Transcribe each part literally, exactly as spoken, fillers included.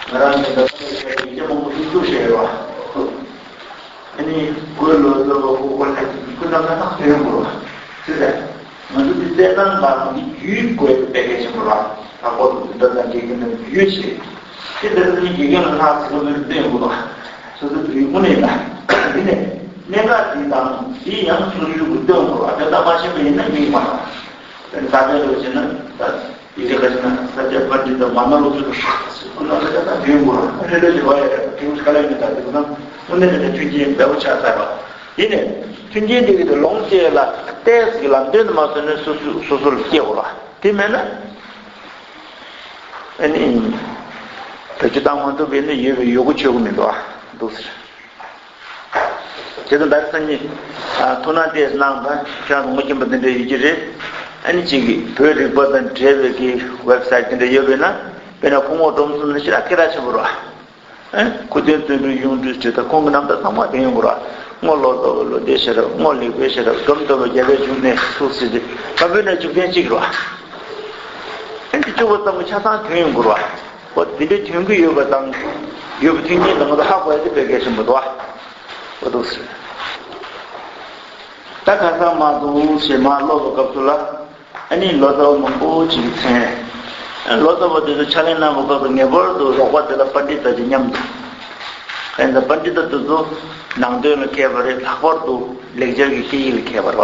ང་རང་ཚོ་ད་ལྟ་ཡིག་ཆ་མང་པོ་ཞིག་བཙུགས་བཞག་ཡོད་པ། ཨ་ནི་གོས་ལོ་ཙཱ་བ་ཧུ་ཀོ་ལ་ཀུན་ཏང་ཏག་ཏག་ཐོན་ཡོང་དགོས་པ། ཅི་ཟེར། ང་ཚོ་འདི་བཙས་སྟངས་དང་འདི་བརྒྱུད་དགོས་པའི་གལ་ཆེན་པོ་རེད། ད་གོ་འདི་ལྟར་དང་དགེ་རྒན་དང་བརྒྱུད་བྱས། དེ་ལྟར་ནི་དགེ་རྒན་ལ་ལྷག་ཟེར་བ་མི་འདོན་དགོས་པ། སོ་སོ་བོད་ཡིག་དངོས་གནས་ཡིན་ད། འདི་ནས་གནད་འགག་འདི་དང་འདི་ཡང་སོ་སོའི་གི་སྟོན་དགོས་པ། དེ་ལྟ་མ་ཤེས་པ་ཡིན་ན་མིག་མ་ལ། ད་ལྟ་འདྲ་བྱས་ན་ད། ཡི་གེ་ག་ཅི་ན་ས་སྐྱ་པཎྜི་ཏ་མ་ན་ལོ་ཚུལ་དུ་ཧྲག་ཟེར་ཁོ་ན་ལ་ད་ད་དུས་འགོར་ཨ་ནེ་ལོ་ལི་བ་ཡ་ར་དེ་བུ་ག་ལ་ཡོད་ད་དེ་བུ་ན་དངོས་གནས་དེ་ནས་མཐུན་རྐྱེན་འབེལ་པོ་ཆགས་ཚར་བ། ཡིན་ནས་མཐུན་རྐྱེན་དེ་གི་དེ་ལོངས་སྤྱད་ལ་ཏེས་གི་ལམ་སྟོན་དུ་མ་སོང་ནས་སོ་སོ་སོ་སོ་ལ་སྐྱེ་དགོས་ལ་དེ་མེད་ན་ཨ་ནི་བེད་སྤྱོད་བཏང་མ་ཐུབ་པས་ནི་ཡོད་པའི་ཡོད་དགུ་ཆོད་གི་མི་འདུག་ཨ་འདུག་ཟེར། དེ་ཚོ་ད་རེས་སང་ཉིན་ཐུགས་སྣང་ཏོག་ཙམ་གནང་དང་ཁྱེད་རང་ཚོ་ངོ་མཁྱེན་པ་འདི་འདྲ་ཡོད་ཀྱི་རེད། ཨ་ནི་གཅིག་གིས་བོད་རིག་པ་དང་འབྲེལ་བའི་གི་ཝེབ་སའིཊ་འདི་འདྲ་ཡོད་པས་ན་དཔེར་ན་སྐུ་ངོ་སྒྲོལ་མ་གསུམ་ནི་ཞེ་དྲག་སྐད་གྲགས་ཆེན་པོ་རེད་བ། ཨ་ཁུ་སྟོན་བརྩོན་འགྲུས་གཡུང་དྲུང་ཞེས་ད་ཁོང་གི་རྣམ་ཐར་ཚང་མ་དེ་ཡོང་གི་རེད་བ། སྔོ་ལོ་ཙཱ་བ་ལོ་ཟླའི་ཤེས་རབ། སྔོ་ལེགས་པའི་ཤེས་རབ། འབྲོམ་སྟོན་པ་རྒྱལ་བའི་འབྱུང་གནས་སུ་ཟེར་ཏེ་བཀའ་པོད་ན་བཅུ་བདུན་གཅིག་རེད་བ། ཨ་འདི་བཅུ་པ་ཙམ་གྱི་ཆ་ཚང་ཐོན་ཡོང་གི་རེད་བ། འོ་འདི་འདྲའི་ཐོན་གྱི་ཡོད་པ་དང་ཡོད་པའི་མཐུན་རྐྱེན་དང་ང་ཚོ་ཧ་གོ་ཡ་དེ་དཔེ་གལ་ཆེན་པོ་འདུག་ཨ། འོ་འདུག་ཟེར། ད་ག་ས་མ་འདུག་ཞེས་མར་ཀློག་པའི་སྐབས་སུ་ལ་ཨ་ནི་ལོ་ཙཱ་བ་མང་པོ་ཅིག་གིས་མཚན། ལོ་ཙཱ་བ་དེ་ཚོ་ཕྱག་ལེན་གནང་བའི་སྐབས་སུ་ངེས་པར་དུ་རོགས་པ་དེ་ལ་པཎྜི་ཏ་ཅིག་མཉམ་དུ། ཨ་ནི་པཎྜི་ཏ་དེ་ཚོ་ནང་དོན་ལ་མཁས་པ་རེད། ལྷག་པར་དུ་ལེགས་སྦྱར་གྱི་སྐད་ཡིག་ལ་མཁས་པ་རེད་བ།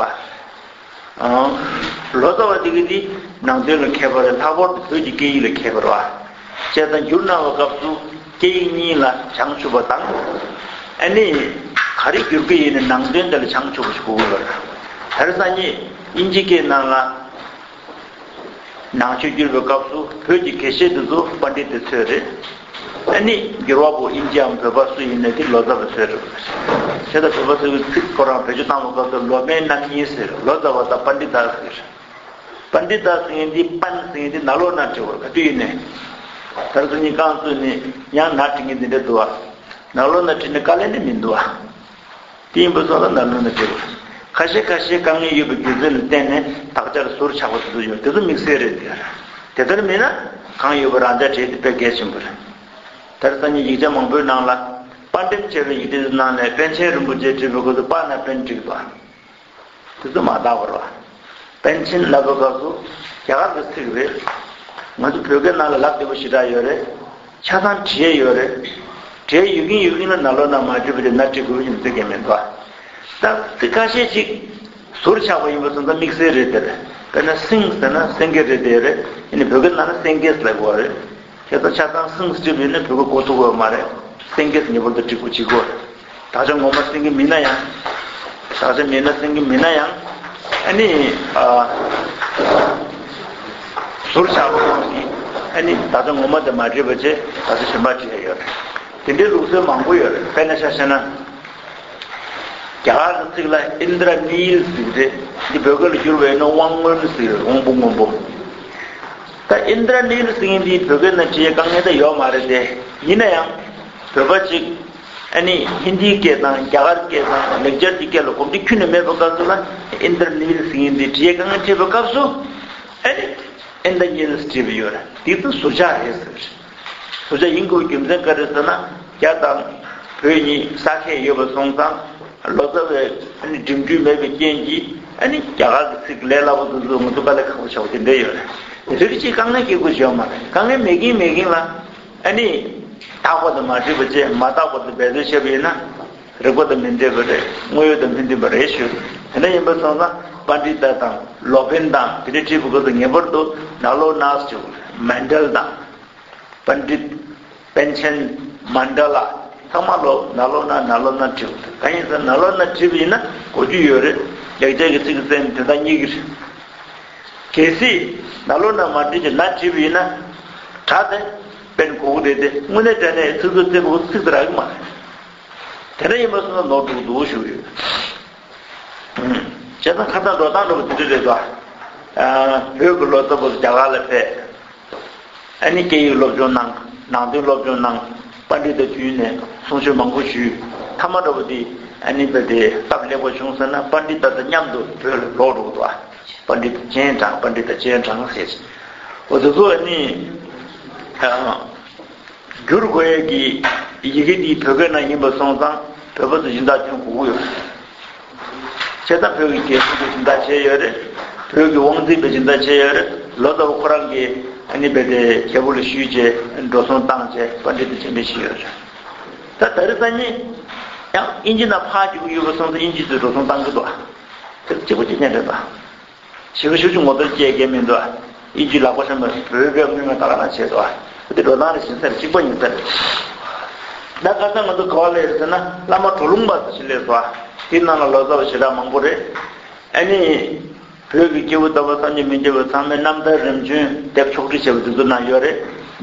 ལོ་ཙཱ་བ་དེ་གི་དེ་ནང་དོན་ལ་མཁས་པ་རེད། ལྷག་པར་དུ་བོད་ཀྱི་སྐད་ཡིག་ལ་མཁས་པ་རེད་བ། བྱས་ཙང་བསྒྱུར་གནང་བའི་སྐབས་སུ་སྐད་ཡིག་གཉིས་ལ་བྱང་ཆུབ་པ་དང་། ཨ་ནི་ག་རེ་བསྒྱུར་གི་ཡིན་ནའི་ནང་དོན་དེ་ལ་བྱང་ཆུབ་པ་ཞིག་དགོས་ཀྱི་ཡོད་རེད། ད་རེས་སང་ཉིན་དབྱིན་ཇི་སྐད་ནང་ལ། ནང་ཆོས་བསྒྱུར་བའི་སྐབས་སུ་བོད་ཀྱི་དགེ་བཤེས་དེ་ཚོ་པཎྜི་ཏ་ཚོས་རེད། ཨ་ནི་བསྒྱུར་བ་པོ་དབྱིན་ཇིའམ་བོད་པ་སུ་ཡིན་ནའི་དེ་ལོ་ཙཱ་བ་ཚོས་རེད། བྱས་ཙང་བོད་པ་ཚོས་ཚིག་ཁོ་རང་བེད་སྤྱོད་བཏང་བའི་སྐབས་སུ་ལོ་པཎ་རྣམ་གཉིས་ཟེར། ལོ་ཙཱ་བ་དང་པཎྜི་ཏ་ཟེར། པཎྜི་ཏ་ཟེར་མཁན་འདི་པཎ་ཟེར་མཁན་འདི་ནཱ་ལོ་ན་བྲི་བར་ག་དུས་ཡིན་ནའི། ད་རེས་ཚོ་གཉིས་རྐང་བཙུགས་ནས་ཡང་ན་བྲི་མཁན་འདི་འདྲ་འདུག་བ། ནཱ་ལོ་ན་བྲིས་ནས་དཀའ་ལས་ནི་མི་འདུག་བ། དེ་ཡིན་པ་སོང་ཙང་ནཱ་ལོ་ན་བྲིས་པ། ཁ་ཤས་ཁ་ཤས་དཀའ་ངལ་ཡོད་པའི་རྒྱུ་མཚན་ལ་བརྟེན་ནས་དག་ཆར་ཟུར་ཆག་པ་དེ་ཚོ་ཡོད། དེ་ཚོ་དམིགས་བསལ་རེད་འདུག་དེ་ལྟར་མིན་ན་གང་ཡོད་པ་རང་འཇགས་བྲིས་དེ་དཔེ་གལ་ཆེན་པོ་རེད། ད་རེས་སང་ཉིན་ཡིག་ཆ་མང་པོའི་ནང་ལ་པར་འགྲེམས་བྱས་པའི་ཡིག་ཆ་དེ་ནང་ནས་པཎ་ཆེན་རིན་པོ་ཆེ་བྲིས་པའི་སྐབས་སུ་པ་ན་པཎ་བྲིས་པ། དེ་ཚོ་མ་དག་པ་རེད་བ། པཎ་ཆེན་ལབ་པའི་སྐབས་སུ་རྒྱ་གར་གྱི་ཚིག་རེད། ང་ཚོ་བོད་སྐད་ནང་ལ་ལབ་བདེ་པོ་ཞེ་དྲག་ཡོད་རེད། ཆ་ཚང་བྲིས་ཡས་ཡོད་རེད། བྲིས་ཡོད་ཀྱིན་ཡོད་ཀྱིན་ལ་ནཱ་ལོ་ན་མ་བྲིས་པ་དེ་ན་བྲིས་དགོས་ཀྱི་ཚིག་གང་མེད་པ། ད་ཚིག་ཁ་ཤས་ཅིག་ཟུར་ཆག་པ་ཡིན་པ་སོང་ཙང་དམིགས་བསལ་རེད་དེ་རེད། དཔེར་ན་སེང་ཟེར་ན་སེང་གེ་རེད་དེ་རེད། ཡིན་ནའི་བོད་སྐད་ནང་ན་སེང་གེ་ལབ་དགོས་རེད། དེ་ལྟར་ཆ་ཚང་སེང་སྐྲིབ་ཡིན་ན་བོད་སྐད་གོ་ཐུབ་ཀྱི་ཡོད་མ་རེད། སེང་གེ་ངེས་པར་དུ་འབྲི་དགོས་བྱེད་དགོས། དག་ཆ་ངོ་མ་སེང་གེ་མིན་ན་ཡང་། དག་ཆ་མིན་ན་སེང་གེ་མིན་ན་ཡང་། ཨ་ནི། ཨ། ཟུར་ཆག་པ་ཡོང་གི། ཨ་ནི་དག་ཆ་ངོ་མ་དེ་མ་བྲིས་པ་བྱས་དག་ཆ་གཞན་པ་བྲིས་ཡ་ཡོད་རེད། དེ་འདྲའི་ལུགས་སྲོལ་མང་པོ་ཡོད་རེད། དཔེར་ན་ཆ་བཞག་ན། རྒྱ་གར་གྱི་ཚིག་ལ་ཨིནྡྲ་ནིལ་ཟེར་གི་རེད། འདི་བོད་སྐད་ལ་བསྒྱུར་བས་ན་དབང་མངོན་ཟེར་གི་རེད། དབང་པོ་མངོན་པོ། ད་ཨིནྡྲ་ནིལ་ཟེར་མཁན་འདི་བོད་སྐད་ནང་བྲིས་ཡས་དཀའ་ངལ་ད་ཡོད་མ་རེད་དེ། ཡིན་ན་ཡང་། བོད་པ་ཅིག་ཨ་ནི་ཧིན་དིའི་སྐད་དང་རྒྱ་གར་སྐད་དང་ལེགས་སྦྱར་གྱི་སྐད་ལ་གོམས་འདྲིས་ཁྱོན་ནས་མེད་པའི་སྐབས་སུ་ལ་ཨིནྡྲ་ནིལ་ཟེར་མཁན་འདི་བྲིས་ཡས་དཀའ་ངལ་འཕྲད་པའི་སྐབས་སུ། ཨ་ནི། ཨིནྡྲ་ནིལ་ཟེར་བྲིས་པ་ཡོད་རེད། དེ་ཚོ་ཟུར་ཆག་རེད་ཟེར། ཟུར་ཆག་ཡིན་དགོས་རྒྱུ་མཚན་ག་རེ་ཟེར་ན། རྒྱ་དང་བོད་གཉིས་ས་ཁྱད་ཡོད་པ་སོང་ཙང་ལོ་ཙཱ་བའི་ཨ་ནི་འགྲིམ་འགྲུལ་མེད་པའི་རྐྱེན་གྱིས་ཨ་ནི་རྒྱ་གར་གྱི་ཚིག་ལས་སླ་པོ་དེ་ཚོ་ང་ཚོ་དཀའ་ལས་ཁག་པོ་ཆགས་པ་དེ་འདྲ་ཡོད་རེད། རིགས་གཅིག་དཀའ་ངལ་སྐྱེ་དགོས་བྱུང་མ་རེད། དཀའ་ངལ་མེད་ཀྱིན་མེད་ཀྱིན་ལ་ཨ་ནི་དག་པ་དེ་མ་བྲིས་པ་བྱས་མ་དག་པ་དེ་འབད་རྩོལ་བྱས་པ་ཡིན་ན། རིགས་པ་དང་མི་འདྲེས་པ་རེད། དངོས་ཡོད་དང་མི་མཐུན་པ་རེད་ཞུ། དེ་འདྲ་ཡིན་པ་སོང་ཙང་པཎྜི་ཏ་དང་ལོ་པཎ་དང་དེ་འདྲ་བྲིས་པའི་སྐབས་སུ་ངེས་པར་དུ་ནཱ་ལོ་ནཱ་ཞུ། མན་ཌལ་དང་། པཎྜི་ཏ། པཎ་ཆེན། མན་ཌ་ལ། ཚང་མ་ལོ་ནཱ་ལོ་ནཱ་ནཱ་ལོ་ནཱ་བྲིས། གང་ཡིན་ཟེར་ན་ནཱ་ལོ་ནཱ་བྲིས་པ་ཡིན་ན་གོ་རྒྱུ་ཡོད་རེད། ལེགས་སྦྱར་གྱི་ཚིག་གི་རྩེ་དོན་དག་གཉིས་ཀྱི་རེད། གལ་སྲིད་ནཱ་ལོ་ནཱ་མ་བྲིས་ཀྱི་ནཱ་བྲིས་པ་ཡིན་ན། སྒྲ་དེ་དཔེར་ན་གོ་གི་རེད་དེ། དངོས་གནས་དྲང་གནས་ཚིག་མཛོད་བཙལ་བ་ཚིག་དེ་རག་གི་མ་རེད། དེ་འདྲ་ཡིན་པ་སོང་ན་ནོར་འགྲོ་གི་འདུག་ཞུ་གི་ཡོད། བྱས་ཙང་ཁ་སང་འགྲོ་སྟངས་འདྲ་པོ་དེ་འདྲ་རེད་དོ། བོད་ཀྱི་ལོ་ཙཱ་བ་རྒྱ་གར་ལ་ཕེབས། ཨ་ནི་སྐད་ཡིག་སློབ་སྦྱོང་གནང་། ནང་དོན་སློབ་སྦྱོང་གནང་། པཎྜི་ཏ་བརྒྱུད་ནས་གསུང་ཆོས་མང་པོ་ཞུས། མཐའ་མ་འདྲ་པོ་དེ་ཨ་ནི་ད་དེ་སྟབས་ལེགས་པ་བྱུང་ཟེར་ན་པཎྜི་ཏ་དང་མཉམ་དུ་བོད་ལ་ལོག་འགྲོ་གི་འདུག་པཎྜི་ཏ་སྤྱན་དྲངས། པཎྜི་ཏ་སྤྱན་དྲངས་ཟེར། འོ་དེ་ཚོ་ཨ་ནི། ཨ། བསྒྱུར་དགོས་ཡས་ཀྱི་ཡི་གེ་འདི་བོད་སྐད་ནང་ཡིན་པ་སོང་ཙང་བོད་པ་ཚོ་སྦྱིན་བདག་ཐོན་དགོས་ཀྱི་ཡོད་རེད། བྱས་ཙང་བོད་ཀྱི་རྒྱལ་སྲིད་པའི་སྦྱིན་བདག་བྱས་ཡོད་རེད། བོད་ཀྱི་དབང་འཛིན་པའི་སྦྱིན་བདག་བྱས་ཡོད་རེད། ལོ་ཙཱ་བ་ཁོ་རང་གིས་ཨ་ནི་རྦད་དེ་རྒྱལ་པོ་ལ་ཞུས་བྱས་འགྲོ་སོང་བཏང་བྱས་པཎྜི་ཏ་ཆེན་པོ་བྱས་ཡོད་རེད། ད་ད་རེས་སང་ཉིན་ཡང་དབྱིན་ཇི་ནང་ཕར་རྒྱུག་གི་ཡོད་པ་སོང་ཙང་དབྱིན་ཇི་ཚོས་འགྲོ་སོང་བཏང་གི་འདུག་དེ་གཅིག་པ་གཅིག་རྐྱང་རེད་ད། ཞེ་པོ་ཞེ་པོ་ཅིག་ངོ་མཚར་སྐྱེ་གི་མི་འདུག་ཨ། དབྱིན་ཇིའི་ལག་པ་ཤམ་པ་བོད་པའི་དངུལ་ང་ད་ག་རང་བྱས་འདུག་ཨ། འདི་འགྲོ་སྟངས་རེ་བཞིན་ཚར་གཅིག་པ་ཡིན་ཚར། ད་ཁ་སང་ང་ཚོ་ག་བ་སླེབས་རེད་ཟེར་ན་བླ་མ་གྲོ་ལུང་པ་ཟེར་ཞིག་སླེབས་སོང་ཨ། དེའི་ནང་ལ་ལོ་ཙཱ་བ་ཞེ་དྲག་མང་པོ་རེད། ཨ་ནི། བོད་ཀྱི་སྐྱེས་བུ་དམ་པ་སངས་རྒྱས་མི་འགྱུར་བ་ཚང་མས་རྣམ་ཐར་རིམ་བྱོན་དེབ་ཕྱོགས་སྒྲིག་བྱས་པ་འདི་ཚོ་ནང་ཡོད་རེད།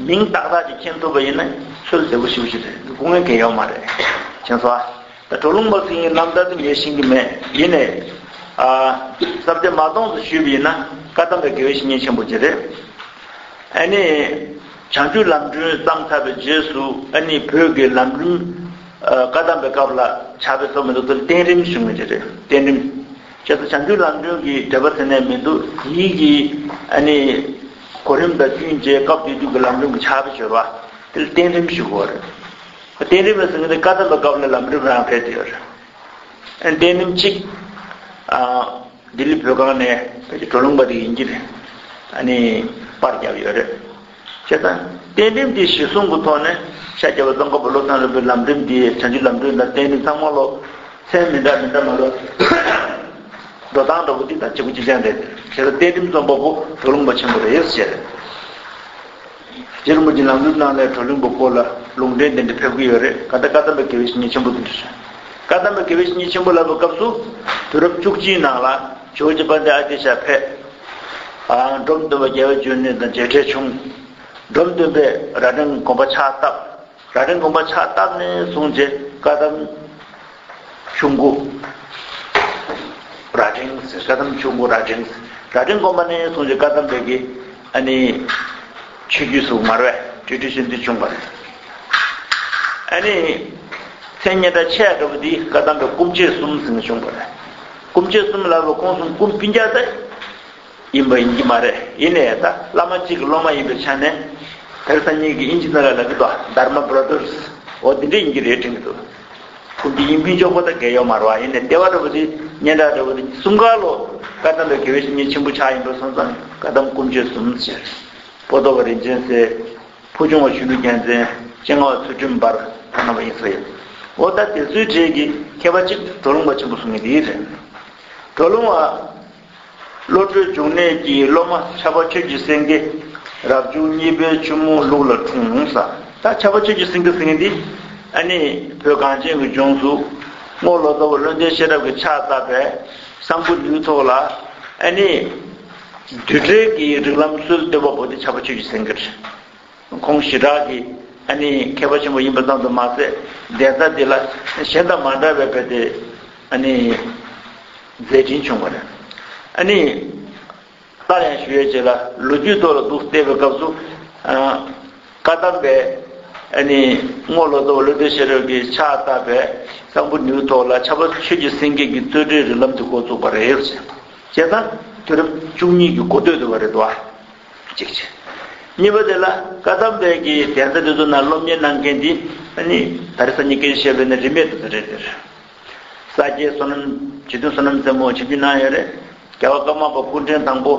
མིང་ཏག་ཏག་ཅིག་མཁྱེན་ཐུབ་པ་ཡིན་ན་ཚོད་བདེ་པོ་ཞེ་པོ་ཞིག་རེད། སྐུ་ངལ་གང་ཡང་ཡོད་མ་རེད། མཁྱེན་སོང་ཨ། ད་གྲོ་ལུང་པ་ཟེར་མཁན་རྣམ་ཐར་དེ་ངས་ཤེས་ཀྱི་མེད། ཡིན་ནའི། ཨ། ཟབ་གཏེར་མ་དོང་དུ་ཞུས་པ་ཡིན་ན་བཀའ་གདམས་པའི་དགེ་བའི་བཤེས་གཉེན་ཆེན་པོ་ཅིག་རེད། ཨ་ནི། བྱང་ཆུབ་ལམ་སྒྲོན་བརྩམས་ཚར་བའི་རྗེས་སུ་ཨ་ནི་བོད་ཀྱི་ལམ་རིམ། ཨ། བཀའ་གདམས་པའི་སྐབས་ལ་ཕྱག་དཔེ་སོགས་མི་འདུག་དེ་བསྟན་རིམ་ཞུ་མཁན་ཅིག་རེད། བསྟན་རིམ། བྱས་ཙང་བྱང་ཆུབ་ལམ་སྒྲོན་གྱི་འགྲེལ་པ་དེ་ནས་མི་འདུག་དེའི་གི་ཨ་ནི་གོ་རིམ་དང་བསྟُན་བྱས་སྐབས་དེ་དུས་ཀྱི་ལམ་རིམ་གྱི་ཕྱག་དཔེ་བྱོས་པ་དེ་ལ་བསྟན་རིམ་ཞུ་དགོས་རེད། བསྟན་རིམ་ཟེར་མཁན་དེ་བཀའ་གདམས་པའི་སྐབས་ལ་ལམ་རིམ་རང་རེད་དེ་ཡོད་རེད། ཨ་ནི་བསྟན་རིམ་གཅིག་ཨ། ལྡི་ལི་བོད་ཁང་ནས་ཕལ་ཆེར་གྲོ་ལུང་པ་དེ་ཡིན་གྱི་རེད། ཨ་ནི་པར་བརྒྱབ་ཡོད་རེད། བྱས་ཙང་བསྟན་རིམ་འདི་གཞི་བཟུང་གི་ཐོག་ནས་ཤཱཀྱ་པ་ཙོང་ཁ་པ་བློ་བཟང་རིན་པོའི་ལམ་རིམ་འདི་བྱང་ཆུབ་ལམ་སྒྲོན་དང་བསྟན་རིམ་ཚང་མ་ལོ་ཚན་མི་འདྲ་མི་འདྲ་མ་ལོ་འགྲོ་སྟངས་འདྲ་པོ་འདི་དང་གཅིག་པ་གཅིག་རྐྱང་རེད། བྱས་ཙང་བསྟན་རིམ་རྩོམ་པ་པོ་གྲོ་ལུང་པ་ཆེན་པོ་རེད་ཟེར། རྗེ་རིན་པོ་ཆེ་ལམ་རིམ་ནང་ལས་གྲོ་ལུང་པ་པོ་ལ་ལུང་འདྲེན་དེ་འདྲ་ཕེབས་ཀྱི་ཡོད་རེད། ག་ད་བཀའ་གདམས་པའི་དགེ་བའི་བཤེས་གཉེན་ཆེན་པོ་དེ་འདྲ་རེད། བཀའ་གདམས་པའི་དགེ་བའི་བཤེས་གཉེན་ཆེན་པོ་ལབ་པའི་སྐབས་སུ་དུས་རབས་བཅུ་གཅིག་ནང་ལ་ཇོ་བོ་རྗེ་དཔལ་ལྡན་ཨ་ཏི་ཤ་ཕེབས། ཨ། འབྲོམ་སྟོན་པ་རྒྱལ་བ་འབྱུང་གནས་དང་མཇལ་འཕྲད་བྱུང་། འབྲོམ་སྟོན་པས་རྭ་སྒྲེང་དགོན་པ་ཕྱག་བཏབ། རྭ་སྒྲེང་དགོན་པ་ཕྱག་བཏབ་ནས་བཟུང་རྗེས་བཀའ་གདམས་ཆུ་འགོ་རྭ་སྒྲེང་ཟེར། བཀའ་གདམས་ཆུ་འགོ་རྭ་སྒྲེང་ཟེར། རྭ་སྒྲེང་དགོན་པ་ནས་བཟུང་རྗེས་བཀའ་གདམས་པའི་གི་ཨ་ནི་ཆོས་བརྒྱུད་སུ་མར་བས་སྤྲོས་བྲལ་ཆོས་འདུལ་བྱུང་བ་རེད། ཨ་ནི་མཚན་སྙན་གྲགས་ཆེ་བ་འདྲ་པོ་འདི་བཀའ་གདམས་པའི་སྐུ་མཆེད་གསུམ་ཟེར་ནས་བྱུང་བ་རེད། སྐུ་མཆེད་གསུམ་ལབ་པ་ཁོང་གསུམ་སྐུ་སྤུན་ཀྱག་ད་ཡིན་པ་ཡིན་གྱི་མ་རེད། ཡིན་ནའི་ད་བླ་མ་གཅིག་གི་སློབ་མ་ཡིན་པའི་ཆ་ནས་དེར་སང་ཉིན་གྱི་དབྱིན་ཇི་ནང་ལ་ལབ་ཀྱི་འདུག Dharma Brothers འོ་དེ་འདྲ་ཡིན་གྱི་རེད་དྲན་གྱི་འདུག་ཁོང་གི་ཡིན་ཕུན་ཚོགས་པོ་ད་གལ་ཡོད་མ་རེད་བ། ཡིན་ནའི་ལྟེ་བ་འདྲ་པོ་དེ་སྙན་གྲགས་འདྲ་པོ་དེ་གསུམ་ཀ་ལོ་བཀའ་གདམས་པའི་དགེ་བའི་བཤེས་གཉེན་ཆེན་པོ་ཆགས་ཡིན་པ་སོང་ཙང་བཀའ་གདམས་སྐུ་མཆེད་གསུམ་ཟེར། པོ་ཏོ་བ་རིན་ཆེན་སྲས། ཕུར་ཆུང་བ་ཆོས་ལུགས་རྒྱལ་མཚན། སྤྱན་སྔ་བ་ཚུལ་ཁྲིམས་འབར། ད་རྣམ་པ་ཡིན་ས་ཡོད། འོ་ད་དེ་ཚོའི་གྲས་ཀྱི་མཁས་པ་གཅིག་གྲོ་ལུང་པ་ཆེན་པོ་གསུང་མཁན་དེ་རེད། གྲོ་ལུང་བ། བློ་གྲོས་འབྱུང་གནས་ཀྱི་སློབ་མ་ཕྱྭ་པ་ཆོས་ཀྱི་སེང་གེ་རབ་བྱུང་གཉིས་པའི་ཆུ་མོ་ལུག་ལ་འཁྲུངས་ས། ད་ཕྱྭ་པ་ཆོས་ཀྱི་སེང་གེ་ཟེར་མཁན་འདི་ཨ་ནི་བོད་གངས་ཅན་གྱི་ལྗོངས་སུ་རྔོག་ལོ་ཙཱ་བ་བློ་ལྡན་ཤེས་རབ་ཀྱིས་ཕྱག་བཏབ་པའི་གསང་ཕུ་ནུས་ཐོག་ལ་ཨ་ནི་རྡུལ་བྲལ་གྱི་རིགས་ལམ་སྲོལ་གཏོད་པ་པོ་དེ་ཕྱྭ་པ་ཆོས་ཀྱི་སེང་གེ་རེད། ཁོང་ཞེ་དྲག་གི་ཨ་ནི་མཁས་པ་ཆེན་པོ་ཡིན་པ་ཙམ་དུ་མ་ཟད་གདན་ས་འདི་ལ་གཞན་དང་མ་འདྲ་བའི་བོད་དེ་ཨ་ནི་མཛད་འཕྲིན་བྱུང་བ་རེད། ཨ་ནི་སླར་ཡང་ཞུ་ཡས་བྱས་ལ་ལོ་རྒྱུས་ཐོག་ལ་འདུག་བལྟས་པའི་སྐབས་སུ་ཨ་བཀའ་གདམས་པའི་ཨ་ནི་རྔོག་ལོ་ཙཱ་བ་བློ་ལྡན་ཤེས་རབ་ཀྱིས་ཕྱག་བཏབ་པའི་གསང་ཕུ་ནུས་ཐོག་ལ་ཕྱྭ་པ་ཆོས་ཀྱི་སེང་གེ་གི་རྩོད་འགྲན་རིགས་ལམ་དེ་འགོ་བཙུགས་པ་རེད་ཟེར། བྱས་ཙང་དུས་རབས་བཅུ་གཉིས་ཀྱི་འགོ་སྟོད་དུ་བ་རེད་དོ། གཅིག་བྱས། གཉིས་པ་དེ་ལ་བཀའ་གདམས་པའི་གི་གདན་ས་དེ་ཚོ་ནང་སློབ་གཉེར་གནང་མཁན་དེ་ཨ་ནི་ད་རེས་སང་ཉིན་སྐད་ཆ་བཤད་པ་ཡིན་ན་རིས་མེད་དུ་ཚོད་རེད་དེ། ས་སྐྱའི་བསོད་ནམས་རྗེ་བཙུན་བསོད་ནམས་རྩེ་མོ་ཆིབས་བསྒྱུར་གནང་ཡོད་རེད། རྒྱལ་བ་ཀརྨ་པ་སྐུ་ཕྲེང་དང་པོ་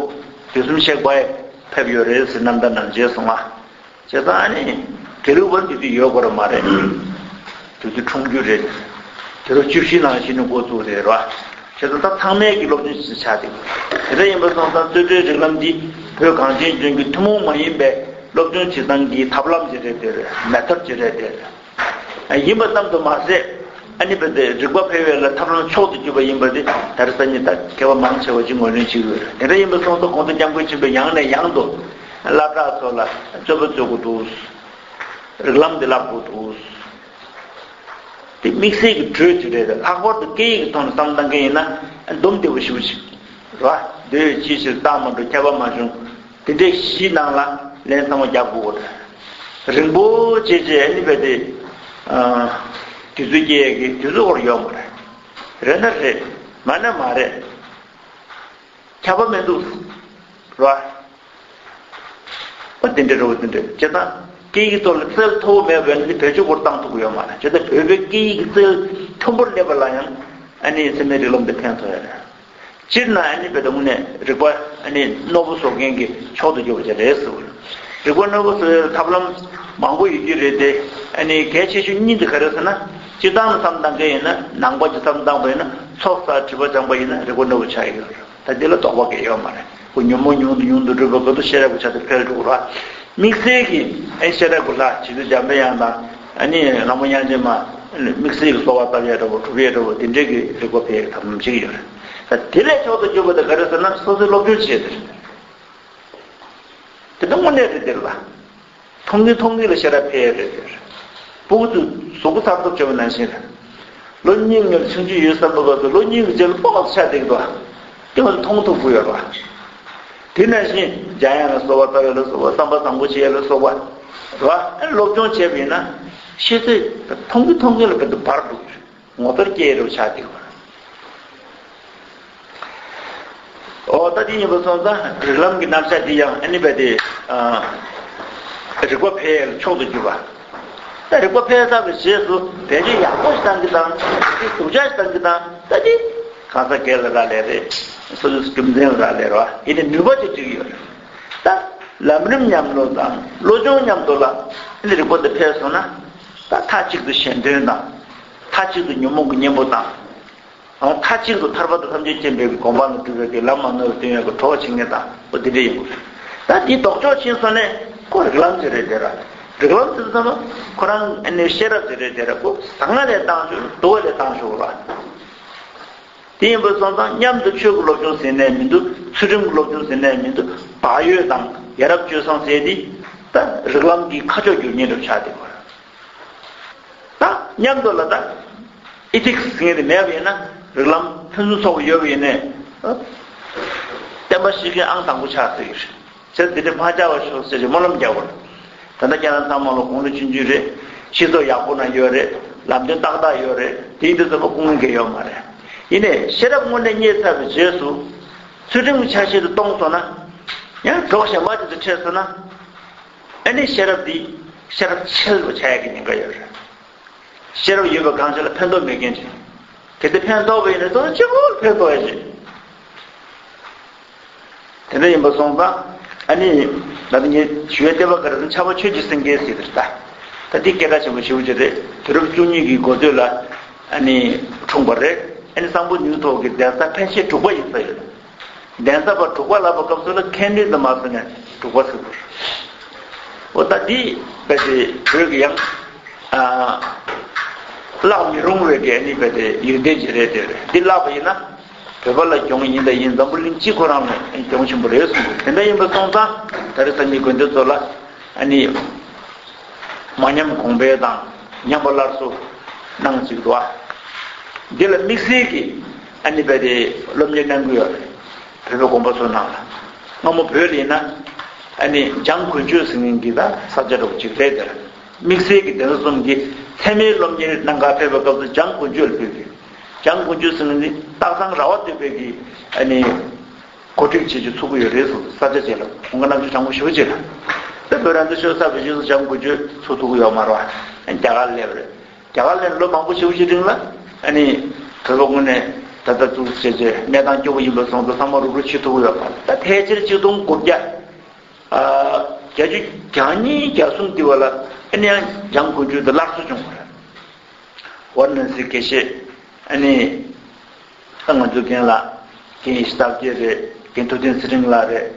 དུས་གསུམ་གཤེགས་པ་ཕེབས་ཡོད་རེད་ཟེར་རྣམ་ཐར་ནང་མཇལ་སོང་ང་། བྱས་ཙང་ཨ་ནི་དགེ་ལུགས་པར་དེ་དུས་ཡོད་དགོས་ར་མ་རེད། དེ་དུས་འཁྲུངས་རྒྱུ་རེད། དེ་ལོ་བཅུ་བཞི་ནང་བཞིན་དུ་འགོ་བཙུགས་རེད་ར། བྱས་ཙང་ད་ཚང་མས་ཀྱི་སློབ་སྦྱོང་ཞིག་ཆགས་ཏེ། དེ་འདྲ་ཡིན་པ་སོང་ཙང་རྩོད་འགྲན་རིགས་ལམ་འདི་བོད་གངས་ཅན་ལྗོངས་ཀྱི་ཐུན་མོང་མ་ཡིན་པའི་སློབ་སྦྱོང་བྱེད་སྟངས་ཀྱི་ཐབས་ལམ་ཅིག་རེད་དེ། མེ་ཐོཌ་ཅིག་རེད་དེ། ཡིན་པ་ཙམ་དུ་མ་ཟད་ཨ་ནི་བོད་དེ་རིག་པ་འཕེལ་བའི་ལ་ཐབས་ལམ་མཆོག་ཏུ་གྱུར་པ་ཡིན་པ་དེ་ད་རེས་སང་ཉིན་ད་མཁས་པ་མང་ཆེ་བ་ཅིག་ངོས་ལེན་བྱེད་ཀྱི་ཡོད་རེད། དེ་འདྲ་ཡིན་པ་སོང་ཙང་གོང་ས་སྐྱབས་མགོན་ཆེན་པོས་ཡང་ནས་ཡང་དུ་སློབ་གྲྭ་ཚོ་ལ་རྩོད་པ་རྩོད་དགོས་འདུག་རིགས་ལམ་འདི་བསླབ་དགོས་འདུག་དེ་དམིགས་བསལ་གྱི་གྲོས་ཅིག་རེད། ལྷག་པར་དུ་སྐད་ཡིག་གི་ཐོག་ནས་བསམ་བློ་བཏང་མཁན་ཡིན་ན་སྡོམ་བདེ་པོ་ཞེ་པོ་ཅིག་རེད་བ། འདོད་ཡོད་ཅིའི་ཕྱིར་རྟགས་མ་གྲུབ་ཁྱབ་པ་མ་བྱུང་། དེ་འདྲའི་གཞི་ནང་ལ་ལན་ཚང་མ་རྒྱག་དགོས་རེད། རིང་པོ་བྱས་རྗེས་ཨ་ནི་བས་དེ་དུས་ཚོད་སྐྱེལ་ཡས་ཀྱི་དུས་ཚོད་ཧོར་ཡོད་མ་རེད། རེད་ན་རེད། མ་ན་མ་རེད། ཁྱབ་པ་མི་འདུག་རེད་བ། ཨོ་དེ་འདྲ་རེད་བ། དེ་འདྲ་བྱས་ཙང་ སྐད་ཡིག་ཐོག་ལ་རྩལ་མཐོ་བོ་མེད་པ་ཡིན་ན་བེད་སྤྱོད་སྐོར་བཏང་ཐུབ་ཀྱི་ཡོད་མ་རེད། བྱས་ཙང་བོད་པའི་སྐད་ཡིག་གི་རྩལ་མཐོན་པོར་སླེབས་པ་ལ་ཡང་ཨ་ནི་ཚད་མའི་རིགས་ལམ་དེ་ཕན་ཐོགས་ཡ་རེད། སྤྱིར་ན་ཨ་ནི་བོད་དུ་དངོས་གནས་རིག་པ་ཨ་ནི་རྣོ་པོ་བཟོ་མཁན་གྱི་མཆོག་ཏུ་གྱུར་པ་ཅིག་རེད་ཟེར་བ་རེད། རིག་པ་རྣོ་པོ་བཟོ་ཡའི་ཐབས་ལམ་མང་པོ་ཡོད་ཀྱི་རེད་དེ། ཨ་ནི་གལ་ཆེ་ཤོས་གཉིས་དེ་ག་རེ་ཟེར་ན། སྤྱིར་བཏང་ནས་བསམ་བཏང་མཁན་ཡིན་ན། ནང་པ་གྱི་བསམ་བཏང་པ་ཡིན་ན། ཚོགས་བསགས་སྒྲིབ་པ་སྦྱངས་པ་ཡིན་ན་རིག་པ་རྣོ་པོ་ཆགས་ཀྱི་ཡོད་རེད། ད་འདི་ལ་དོགས་པ་གང་ཡང་ཡོད་མ་རེད། ཁོ་ཉོན་མོངས་ཉུང་དུ་ཉུང་དུ་འགྲོ་བའི་སྐབས་སུ་ཤེས་རབ་ཀྱི་ཆ་དེ་འཕེལ་འགྲོ་གི་རེད། དམིགས་བསལ་གྱིས་ཨ་ནི་ཤེས་རབ་ཀྱི་ལྷ་རྗེ་བཙུན་འཇམ་པའི་དབྱངས་དང་། ཨ་ནི་ལྷ་མོ་དབྱངས་ཅན་མ། དམིགས་བསལ་གྱི་གསོལ་བ་བཏབ་ཡས་འདྲ་བོ་སྒྲུབ་ཡས་འདྲ་བོ་དེ་འདྲའི་གི་རིག་པ་འཕེལ་ཡས་ཐབས་ལམ་བྱེད་ཀྱི་ཡོད་རེད། ད་དེ་ལས་མཆོག་ཏུ་གྱུར་པ་དེ་ག་རེ་ཟེར་ན། སོ་སོའི་སློབ་སྦྱོང་བྱེད་དེ་རེད། དེ་ལྟ་དངོས་གནས་རེད་དེ་ལ། མཐོང་གིན་མཐོང་གིན་ལ་ཤེས་རབ་འཕེལ་ཡས་རེད་དེ་རེད། སྤུ་གུ་ཚོས་གཟུགས་པོ་གསར་གཏོད་བྱས་པ་ནང་བཞིན་རེད། ལོ་གཉིས་ལ་ཆུང་ཆུང་ཡོད་བསམ་པའི་སྐབས་སུ་ལོ་གཉིས་ཀྱི་རྗེས་ལ་ཕོག་ཆགས་བསྡད་ཀྱི་འདུག་དེ་ང་ཚོ་མཐོང་ཐུབ་ཀྱི་ཡོད་རེད་བ། དེ་ནང་བཞིན་འཇམ་དབྱངས་ལ་གསོལ་བ་བཏབ་ཡས་ལ་སོགས་པ། བསམ་པ་བཟང་པོ་བྱེད་ཡས་ལ་སོགས་པ་རེད་བ། ཨ་ནི་སློབ་སྦྱོང་བྱས་པ་ཡིན་ན་ཤེས་ཚད་མཐོང་གིན་མཐོང་གིན་ལ་བར་དུ་འབར་འགྲོ་གི་རེད། ངོ་མཚར་སྐྱེ་རུ་ཆགས་འདུག་ཨོ་ད་དེ་ཡིན་པ་སོང་ཙང་རིགས་ལམ་གྱི་རྣམ་གཞག་འདི་ཡང་ཨ་ནི་རྦད་དེ་ཨ་རིག་པ་འཕེལ་ཡས་ལ་མཆོག་ཏུ་གྱུར་པ། ད་རིག་པ་འཕེལ་ཚར་བའི་རྗེས་སུ་བེད་སྤྱོད་ཡག་པོ་ཞིག་བཏང་གི་དང་། དེ་སྡུག་ཅག་ཞིག་བཏང་གི་དང་། ད་དེ་གང་ཟག་སྒེར་ལ་རག་ལས་རེད། སོ་སོའི་རྒྱུ་མཚན་ལ་རག་ལས་རེད་བ། ཡིན་ནའི་ནུས་པ་ཅིག་སྒྲིག་ཡོད་རེད། ད་ལམ་རིམ་མཉམ་དུ་དང་བློ་སྦྱོང་མཉམ་དུ་ལ་ཨ་ནི་རིག་པ་འདི་འཕེལ་སོང་ན། ད་མཐའ་གཅིག་ཏུ་གཞན་དོན་དང་། མཐའ་གཅིག་ཏུ་ཉོན་མོངས་ཀྱི་གཉེན་པོ་དང་། ཨ་མཐའ་གཅིག་ཏུ་ཐར་པ་དང་ཐམས་ཅད་མཁྱེན་པའི་གོ་འཕང་ལ་འགྲོ་བའི་གི་ལམ་མ་ནོར་བར་སྟོན་ཡག་གི་གྲོགས་བྱེད་མཁན་དང་པོ་འདི་འདྲ་ཡིན་དགོས་རེད། ད་འདི་ལྡོག་ཕྱོགས་ཕྱིན་སོང་ནས་ཁོ་རིགས་ལམ་ཅིག་རེད་དེ་ར། རིགས་ལམ་ཟེར་ཙམ་ཁོ་རང་ཨ་ནི་ཤེས་རབ་ཅིག་རེད་དེ་ར། ཁོ་བཟང་ང་ལས་བཏང་ཆོག་སྡུག་པ་ལས་བཏང་ཆོག་ར། དེ་ཡིན་པ་སོང་ཙང་མཉམ་དུ་ཆོས་ཀྱི་སློབ་སྦྱོང་ཟེར་ནའི་མི་འདུག་ཚུལ་ཁྲིམས་ཀྱི་སློབ་སྦྱོང་ཟེར་ནའི་མི་འདུག་བག་ཡོད་དང་ཡ་རབས་སྤྱོད་བཟང་ཟེར་འདི་ད་རིགས་ལམ་གྱི་ཁ་ཕྱོགས་བསྒྱུར་མཁན་འདྲ་ཆགས་བསྡད་པ་རེད། ད་མཉམ་དུ་ལ་ད་ཨི་ཐིག་སི་ཟེར་མཁན་དེ་མེད་པ་ཡིན་ན། རིགས་ལམ་ཕུན་སུམ་ཚོགས་པ་ཡོད་པ་ཡིན་ནའི། བསྟན་པ་བཤིག་མཁན་ཨང་དང་པོ་ཆགས་ཚར་གྱི་རེད། བྱས་ཙང་འདི་འདྲ་མ་ཆགས་པ་ཤོག་ཟེར་གྱི་སྨོན་ལམ་རྒྱག་དགོས། ད་ལྟ་ཁྱེད་རང་ཚང་མ་ལ་དགུང་ལོ་ཆུང་ཆུང་རེད། སྤྱི་ཚོགས་ཡག་པོ་ན་ཡོད་རེད། ལམ་སྟོན་ཏག་ཏག་ཡོད་རེད། དེ་ཡིན་དུས་ཙམ་པ་སྐུ་ངལ་གང་ཡང་ཡོད་མ་རེད། ཡིན་ནའི་ཤེས་རབ་དངོས་གནས་རྙེད་ཚར་བའི་རྗེས་སུ་ཚུལ་ཁྲིམས་ཀྱི་ཆ་ཤས་དེ་སྟོངས་སོང་ན། ཡང་གྲོགས་གཞན་པ་དེ་ཚོ་འཕྲད་སོང་ན། ཨ་ནི་ཤེས་རབ་འདི་ཤེས་རབ་ཆེ་རུ་ཆགས་ཡག་གི་ཉེན་ཁ་ཡོད་རེད། ཤེས་རབ་ཡོད་པ་གང་ཞིག་ལ་ཕན་ཐོགས་མེད་མཁན་ཅིག་གལ་ཏེ་ཕན་ཐོགས་པ་ཡིན་ན་སོ་སོ་གཅིག་པོར་ཕན་ཐོགས་ཡག་ཅིག་དེ་འདྲ་ཡིན་པ་སོང་ཙང་། ཨ་ནི་ད་ལྟ་ངས་ཞུ་ཡ་ལྟེ་བ་ག་རེ་ཟེར་ན། འཕགས་པ་ཆོས་ཀྱི་སེང་གེ་ཟེར་དེ་རེད་ད། ད་འདི་སྐད་གྲགས་ཆེན་པོ་ཞེ་པོ་ཅིག་རེད། དུས་རབས་བཅུ་གཉིས་ཀྱི་འགོ་སྟོད་ལ་ཨ་ནི་འཁྲུངས་པ་རེད། ཨ་ནི་གཙང་པོ་ནེའུ་ཐོག་གི་གདན་ས་ཕན་ཆད་དྲུག་པ་ཡིན་ས་ཡོད། གདན་ས་པ་དྲུག་པ་ལབ་པའི་སྐབས་སུ་ལ་ཁེན་རི་དང་མ་སོང་ནས་དྲུག་པ་ཟེར་དགོས། འོ་ད་འདི་རྦད་དེ་བོད་ཀྱི་ཡང་ཨ་བརླག་མི་རུང་བའི་གི་ཨ་ནི་རྦད་དེ་ཡོན་ཏན་ཅིག་རེད་དེ། རེད། འདི་བརླག་པ་ཡིན་ན་བོད་པ་ལ་གྱོང་ཡིན་དང་ཡིན། འཛམ་བུ་གླིང་སྤྱི་ཁོ་རང་ལ་གྱོང་ཆེན་པོ་རེད་གསུངས་འདུག་དེ་འདྲ་ཡིན་པ་སོང་ཙང་ད་རེས་སང་ཉིན་དགོན་སྡེ་ཚོ་ལ་ཨ་ནི་མ་ཉམས་གོང་འཕེལ་དང་ཉམས་པ་སླར་གསོ་གནང་ཅིག་འདུག་ཨ། འདི་ལ་དམིགས་བསལ་གྱི་ཨ་ནི་རྦད་དེ་སློབ་གཉེར་གནང་གི་ཡོད་རེད། བོད་པའི་དགོན་པ་ཚོ་ནང་ལ། སྔ་མོ་བོད་ལ་ཡིན་ན་ཨ་ནི་འཇང་དགུན་ཆོས་ཟེར་མཁན་གྱི་ད་ས་ཆ་འདྲ་བོ་ཅིག་རེད་དེ། དམིགས་བསལ་གྱི་གདན་ས་གསུམ་གྱི་ཚད་མའི་སློབ་གཉེར་གནང་གར་ཕེབས་པའི་སྐབས་སུ་འཇང་དགུན་ཆོས་ལ་ཕེབས་ཀྱི། འཇང་དགུན་ཆོས་ཟེར་མཁན་འདི་སྟག་ཚང་ར་བ་སྟོད་པའི་གི་ཨ་ནི་འགོ་ཁྲིད་བྱེད་རྒྱུ་ཚུགས་ཀྱི་ཡོད་རེད་གསུངས། ས་ཆ་ཅིག་ལ་གོང་གི་རྣམ་དཔྱོད་དྲང་པོ་ཞེ་པོ་ཅིག་རེད། ད་བོད་རང་བཙན་ཤོར་ཚར་བའི་རྗེས་སུ་འཇང་དགུན་ཆོས་ཚུགས་ཐུབ་ཀྱི་ཡོད་མ་རེད་བ། རྒྱ་གར་སླེབས་རེད། རྒྱ་གར་ལ་ལོ་མང་པོ་ཞེ་པོ་ཅིག་རིང་ལ་ཨ་ནི་བོད་པ་ངོས་ནས་ད་ལྟ་ཚུགས་བྱས་བྱས་གནས་སྟངས་སྐྱོ་པོ་ཡིན་པ་སོང་ཙང་ཚང་མ་རུབ་རུབ་བྱེད་ཐུབ་ཀྱི་ཡོད་པ། ད་ཕལ་ཆེར་གཅིག་སྟོང་དགུ་བརྒྱ་ཨ་བརྒྱད་ཅུ་གྱ་གཉིས་གྱ་གསུམ་དེ་བ་ལ་ཨ་ནི་ཡང་འཇང་དགུན་ཆོས་དེ་སླར་གསོ་བྱུང་བ་རེད། ཝཱ་ར་ཎ་སིའི་དགེ་བཤེས་ཨ་ནི་ད་ང་ཚོའི་རྒན་ལགས་རྒན་ཡེ་ཤེས་རྟག་བརྒྱད་རེད། རྒན་ཐུབ་བསྟན་ཚེ་རིང་ལགས་རེད།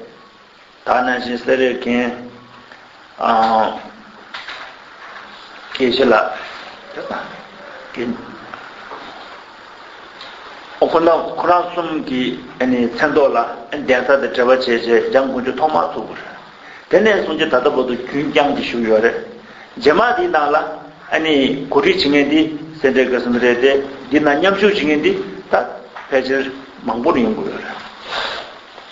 ད་ནང་བཞིན་སེ་རའི་རྒན་ཨ་དགེ་བཤེས་ལགས། རྒན་ཨོ་ཁོ་ན་ཁོ་རང་གསུམ་གྱི་ཨ་ནི་མཚན་ཐོག་ལ་ཨ་ནི་གདན་ས་དང་འབྲེལ་བ་བྱས་བྱས་འཇང་དགུན་ཆོས་ཐོག་མར་ཚུགས་པ་རེད། དེ་ནས་བཟུང་སྟེ་ད་ལྟ་བར་དུ་རྒྱུན་བསྐྱངས་ཀྱིས་བཞུགས་ཡོད་རེད། རྗེས་མ་འདིའི་ནང་ལ་ཨ་ནི་གོ་སྒྲིག་བྱེད་མཁན་འདི་སེ་འབྲས་དགའ་གསུམ་རེད་དེ། འདི་ནང་མཉམ་ཞུགས་བྱེད་མཁན་འདི་ད་ཕལ་ཆེར་མང་པོ་ནས་ཡོང་གི་ཡོད་རེད།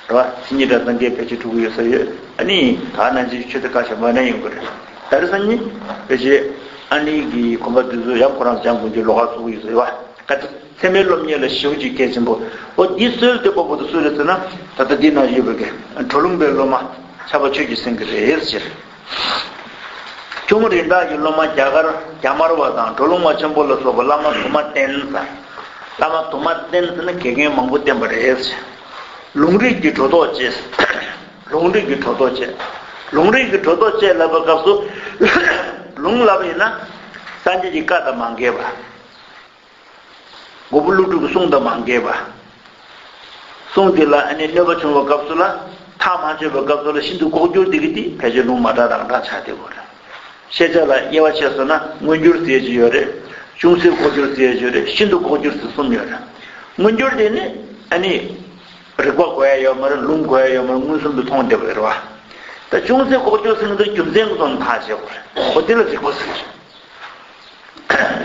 རེད་བ། མཚན་ཉིད་གྲྭ་ཚང་གིས་ཕལ་ཆེར་སྒྲུབ་ཀྱི་ཡོད་ས་ཡོད། ཨ་ནི་ད་ནང་བཞིན་ཆོས་སྡེ་ཁག་གཞན་པ་ནས་ཡོང་གི་རེད། ད་རེས་སང་ཉིན་ཕལ་ཆེར་ཨ་ནི་གི་དགོན་པ་འདི་ཚོ་ཡང་ཁོ་རང་འཇང་དགུན་ཆོས་ལོགས་ཀ་ཚུགས་ཀྱི་ཡོད་ས་ཡོད་བ། བཀའ་ཚད་མའི་སློབ་གཉེར་ལ་ཞེ་པོ་ཅིག་གལ་ཆེན་པོ། འོ་འདི་སྲོལ་དེ་སྤོ་བོ་དེ་སུ་རེད་ཟེར་ན། ད་ལྟ་འདི་ན་ཡོད་པའི་གི་བྲོ་ལུང་པའི་སློབ་མ་འཕགས་པ་ཆོས་ཀྱི་སེང་གེ་རེད་ཟེར། ཁྱུང་རིགས་བདག་གི་སློབ་མ་རྒྱ་གར་རྒྱ་དམར་བ་དང་གྲོ་ལུང་པ་ཆེན་པོ་ལ་སོགས་པ་བླ་མ་དུ་མ་བསྟེན་ཟེར། བླ་མ་དུ་མ་བསྟེན་ཟེར་ན་དགེ་རྒན་མང་པོ་བསྟེན་པ་རེད། ལུང་རིགས་ཀྱི་གྲོས་ཐོག་བཅད། ལུང་རིགས་ཀྱི་གྲོས་ཐོག་བཅད། ལུང་རིགས་ཀྱི་གྲོས་ཐོག་བཅད་ལབ་པའི་སྐབས་སུ། ལུང་ལབ་པ་ཡིན་ན། སངས་རྒྱས་ཀྱི་བཀའ་དང་མ་འགལ་བ། མགོན་པོ་ཀླུ་སྒྲུབ་ཀྱི་གསུང་དང་མ་འགལ་བ། གསུང་དེ་ལ་ཨ་ནི་གནོད་པ་བྱུང་བའི་སྐབས་སུ་ལ། ཐག་མ་ཆོད་པའི་སྐབས་སུ་ལ་ཤིན་ཏུ་ལྐོག་གྱུར་དེ་གི་དེ་ཕལ་ཆེར་ལུང་མ་གྲགས་དང་འདྲ་ཆགས་བསྡད་ཡོད་རེད། ཤེས་བྱ་ལ་དབྱེ་བ་ཕྱེ་སོང་ན་མངོན་གྱུར་ཟེར་གྱི་ཡོད་རེད། ཅུང་ཟད་ལྐོག་གྱུར་ཟེར་གྱི་ཡོད་རེད། ཤིན་ཏུ་ལྐོག་གྱུར་ཟེར་གསུམ་ཡོད་རེད། མངོན་གྱུར་དེ་ནི་ཨ་ནི། རིགས་པ་དགོས་ཡ་ཡོད་མ་རེད། ལུང་དགོས་ཡ་ཡོད་མ་རེད། མངོན་སུམ་དུ་མཐོང་བསྡད་པ་རེད་བ། ད་ཅུང་ཟད་ལྐོག་གྱུར་ཟེར་མཁན་དེ་རྒྱུ་མཚན་གྱི་ཐོག་ནས་ཐག་བཅད་དགོས་རེད། འོ་དེ་ལ་རིགས་པ་ཟེར།